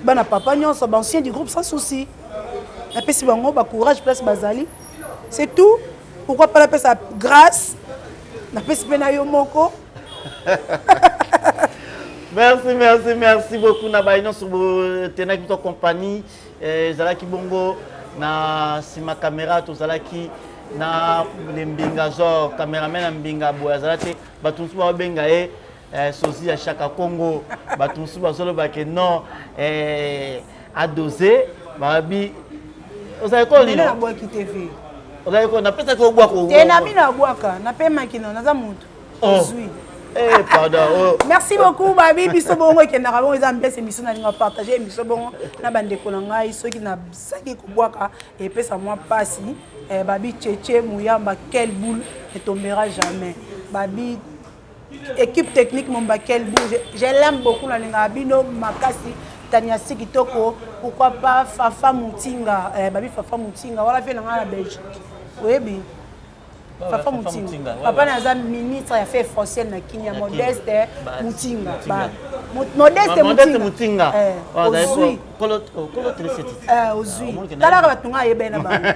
Speaker 1: bana papa nyonso, baancien du groupe Sans Souci, napesi bango bacourage place bazali, c'est tout. Pourquoi pas napesa grâce, napesi mpe na yo moko.
Speaker 8: Merci, merci, merci beaucoup na baye nyonso botenaki biso compagnie. Ezalaki bongo na nsima caméra, tozalaki na le mbinga zor, cameraman ya mbinga boye azala te. Bato mosusu baobenga ye sozi ya Chaka Congo, bato mosusu bazoloba ke non, adose babi ozali kolino.
Speaker 1: Nabwaki TV.
Speaker 8: Ozali ko napesaki obwaka.
Speaker 1: Te, na bino abwaka, napemaki no, naza motu. Ozwi.
Speaker 8: Eh, pardon. Oh.
Speaker 1: Merci beaucoup babi biso bongo ekendaka bongo, eza mbese émission, nalinga partage émission bongo na bandeko na ngai. Soki nazangi kobwaka, epesa mwa mpasi. Eh, babi Cheche Muyamba, quelle boule ne tombera jamais. Babi équipe technique momba, quelle boule, je l'aime beaucoup, nalingaka bino makasi. Taniasi kitoko, pourquoi pas Fafa Mutinga, eh, babi Fafa Mutinga wana mpe na ngai na Belgique, oyebi Fafa Mutinga, papa na aza ministre ya affaires française na Kinia, Modeste Mutinga, Modeste
Speaker 8: Mutinga.
Speaker 1: Ozwi, ozwi, talaka bato nga ayebani na bango,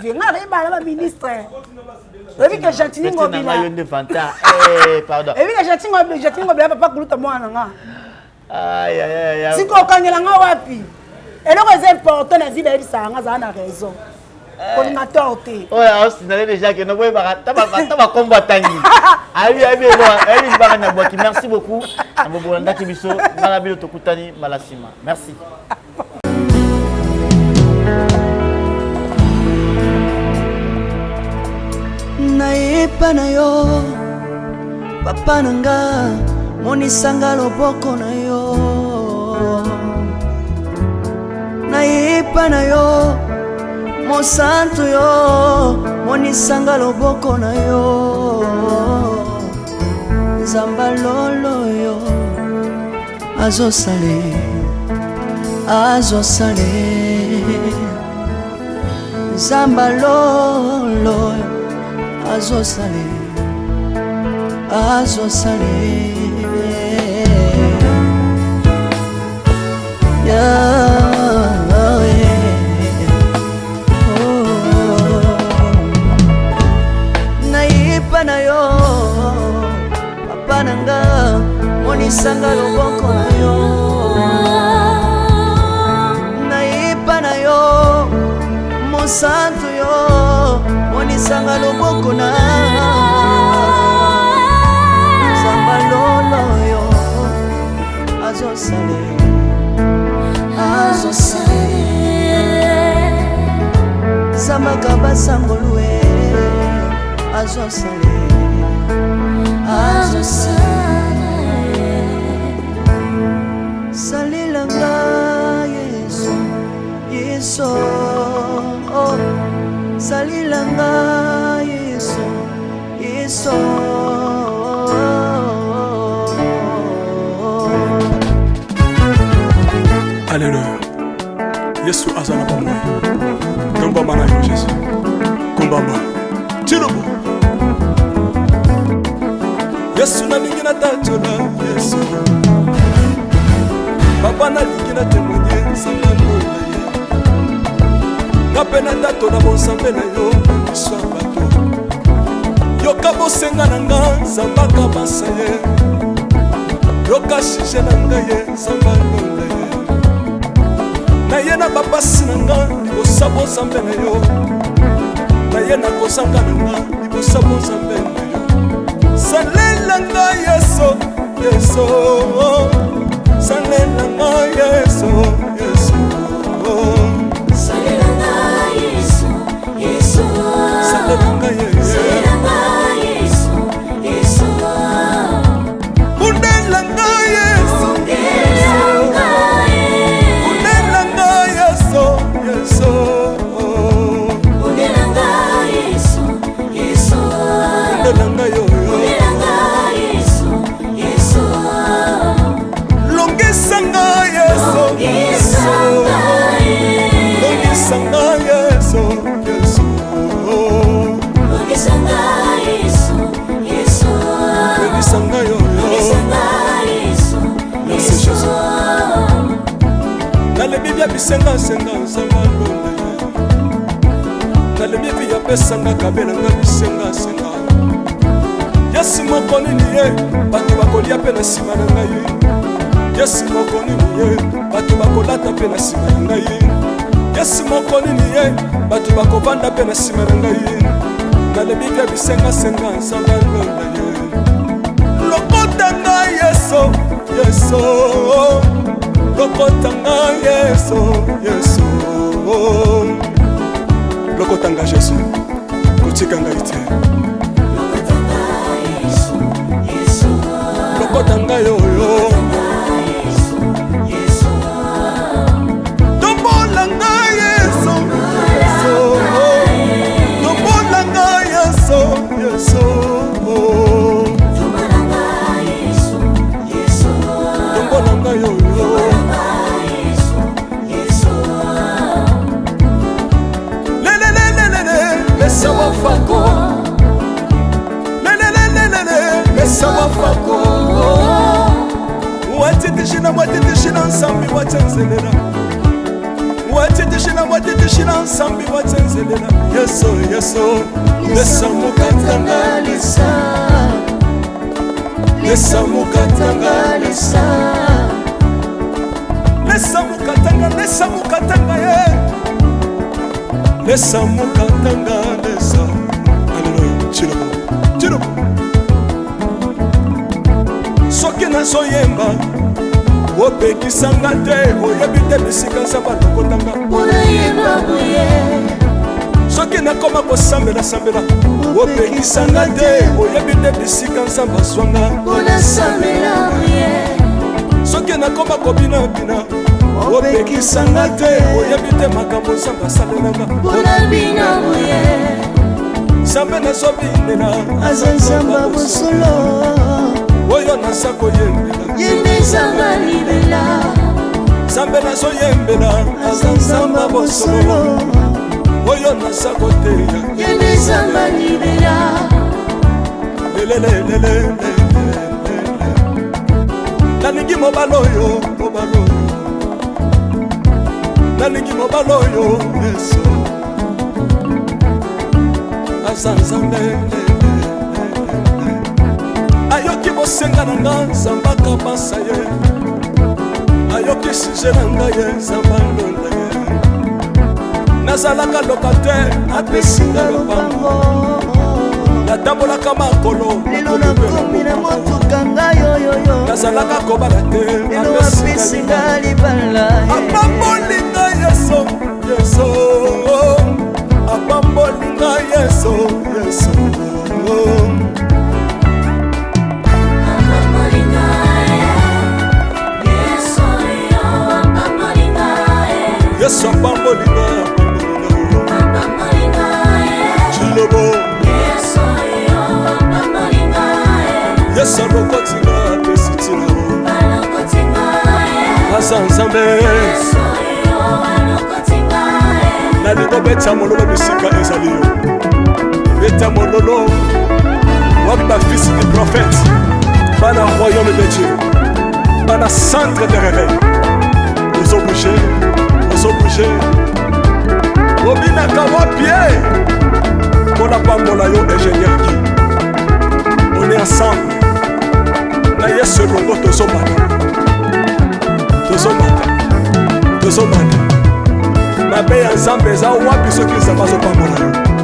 Speaker 1: vie nga nayebana na baministre. Oyebi ke Gentini Ngobila, oyebi ke Gentini Ngobila papa kuluta mwana na nga. Sikoyo okangela nga wapi? Eloko eza important na vie, bayebisaka nga azala na raison, kolinga tort te.
Speaker 8: Oyo aosinale déjà ke noboyebaka ta bakombo atangi, ayebi, ayebi elo, ayebi libaka na bwaki. Merci beaucoup na bobolandaki biso. Nga na bino tokutani mbala nsima. Merci.
Speaker 14: Nayepa na yo papa na nga, monisanga loboko na yo. Nayepa na yo mosantu yo, monisanga loboko na yo. Nzamba lolo yo azosale, azosale. Nzamba lolo azosale, azosale. Yeah, oh. Nayepa na yo papa na nga, monisanga loboko na yo. Nayepa na yo mosantu yo. Monisanga loboko na Nzambe lolo yo azosale azosale Nzambe basangolu e azosale azosale Salela nga Yesu Yesu oh. Salela nga Yesu Yesu
Speaker 17: Alléluia. Yesu aza na bomoi. Tombama na yo Jésus. Kumbama. Tilobo. Yesu nalingi natatola Yesu. Papa nalingi na témoigner nzambe lola ye. Nga mpe natatola bonzambe na yo na miso ya bato. Yoka bosenga na nga nzambe akabasa ye. Yoka sujet na ngai ye nzambe alola ye. Naye na bapasi na nga libosa bonzambe na yo. Naye na kozanga na nga libosa bonzambe na yo. Salela nga Yesu, Yesu. Salela nga Yesu, Yesu.
Speaker 18: Salela nga Yesu, Yesu.
Speaker 17: Salela nga Yesu.
Speaker 18: Salela nga Yesu, Yesu.
Speaker 17: Bundela nga Yesu.
Speaker 18: Bundela nga Yesu.
Speaker 17: Bundela nga Yesu, Yesu.
Speaker 18: Bundela nga Yesu, Yesu.
Speaker 17: Bundela nga yo, yo.
Speaker 18: Bundela nga Yesu, Yesu.
Speaker 17: Longisa nga Yesu.
Speaker 18: Longisa nga Yesu.
Speaker 17: Longisa nga Yesu, Yesu.
Speaker 18: Longisa nga Yesu, Yesu.
Speaker 17: Longisa nga yo, yo.
Speaker 18: Longisa nga Yesu,
Speaker 17: Merci
Speaker 18: Yesu.
Speaker 17: Jésus. Nalebi bia bisengasenga nzambe alonda ye. Nalebi mpe yapesanga kabelanga bisengasenga. Yesu moko nini ye bato bakolia mpe na nsima na ngai. Yesu moko nini ye bato bakolata mpe na nsima na ngai. Yesu moko nini ye bato bakovanda mpe na nsima na ngai. Nalebi bia bisengasenga nzambe alonda ye. Lokota ngai Yesu, Yesu. Lokota ngai Yesu, Yesu. Lokota ngai Jésus, kotika ngai te.
Speaker 18: Yesu, Yesu.
Speaker 17: Lokota ngai oyo.
Speaker 18: Yesu, Yesu.
Speaker 17: Tombola ngai Yesu, Yesu. Tombola ngai Yesu, Yesu.
Speaker 18: Tombola nga Yesu, Yesu.
Speaker 17: Tombola ngai oyo.
Speaker 18: Tombola nga Yesu, Yesu.
Speaker 17: Lelelelelele, lesa wafako. Lelelelelele, lesa wafako. Watitishina, watitishina nsambi watsenzelela. Watitishina, watitishina nsambi watsenzelela. Yesu, Yesu, lesa mukatanga
Speaker 14: lesa
Speaker 17: lesa mukatanga
Speaker 14: lesa
Speaker 17: lesa mukatanga lesa mukatanga ye lesa mukatanga lesa. Alleluya. Chilobo, chilobo. Soki nazoyemba opekisanga te, oyebi te bisika nzambe alokotanga.
Speaker 18: Unayemba boye.
Speaker 17: Soki nakoma kosambela-sambela opekisanga te, oyebi te bisika nzambe azwanga.
Speaker 18: Unasambela boye.
Speaker 17: Soki nakoma kobinabina opekisanga te, oyebi te makambo nzambe asalelanga.
Speaker 18: Unabina boye.
Speaker 17: Nzambe nazobinela
Speaker 14: aza nzambe bosolo
Speaker 17: oyo naza koyembela.
Speaker 18: Ye nde nzambe libela.
Speaker 17: Nzambe nazoyembela aza nzambe bosolo oyo naza koteya.
Speaker 18: Ye nde nzambe libela.
Speaker 17: Lelelelelele, nalingi mobali oyo, mobali oyo, nalingi mobali oyo Yesu aza nzambe. Ayoki bosenga na nga nzambe akabasa ye. Ayoki sujet na ngai ye nzambe alonda ye. Nazalaka locataire, apesinga lopango. Natambolaka makolo,
Speaker 14: lelo nakomi na motuka ngai yoyoyo.
Speaker 17: Nazalaka kobala te,
Speaker 14: lelo apesinga libala.
Speaker 17: Apamboli ngai Yesu, Yesu apamboli ngai, Yesu, Yesu. Yesu apamboli ngai, apamboli ngai Chilobo. Yesu alokoti ngai, apesi ntina. Aza Nzambe. Nalingo beta mololo bisika ezali yo, beta mololo. Wapi bafils du prophète, bana royaume de Dieu, bana centre de réveil? Ozobouge, ozobouge, obinaka wapi e? Mpona pambola yo, ingénieur Guy. On est ensemble na Yesu elongo. Tozomata, tozomata, tozomata. Mabe ya Nzambe eza wapi soki Nzambe azopambola yo?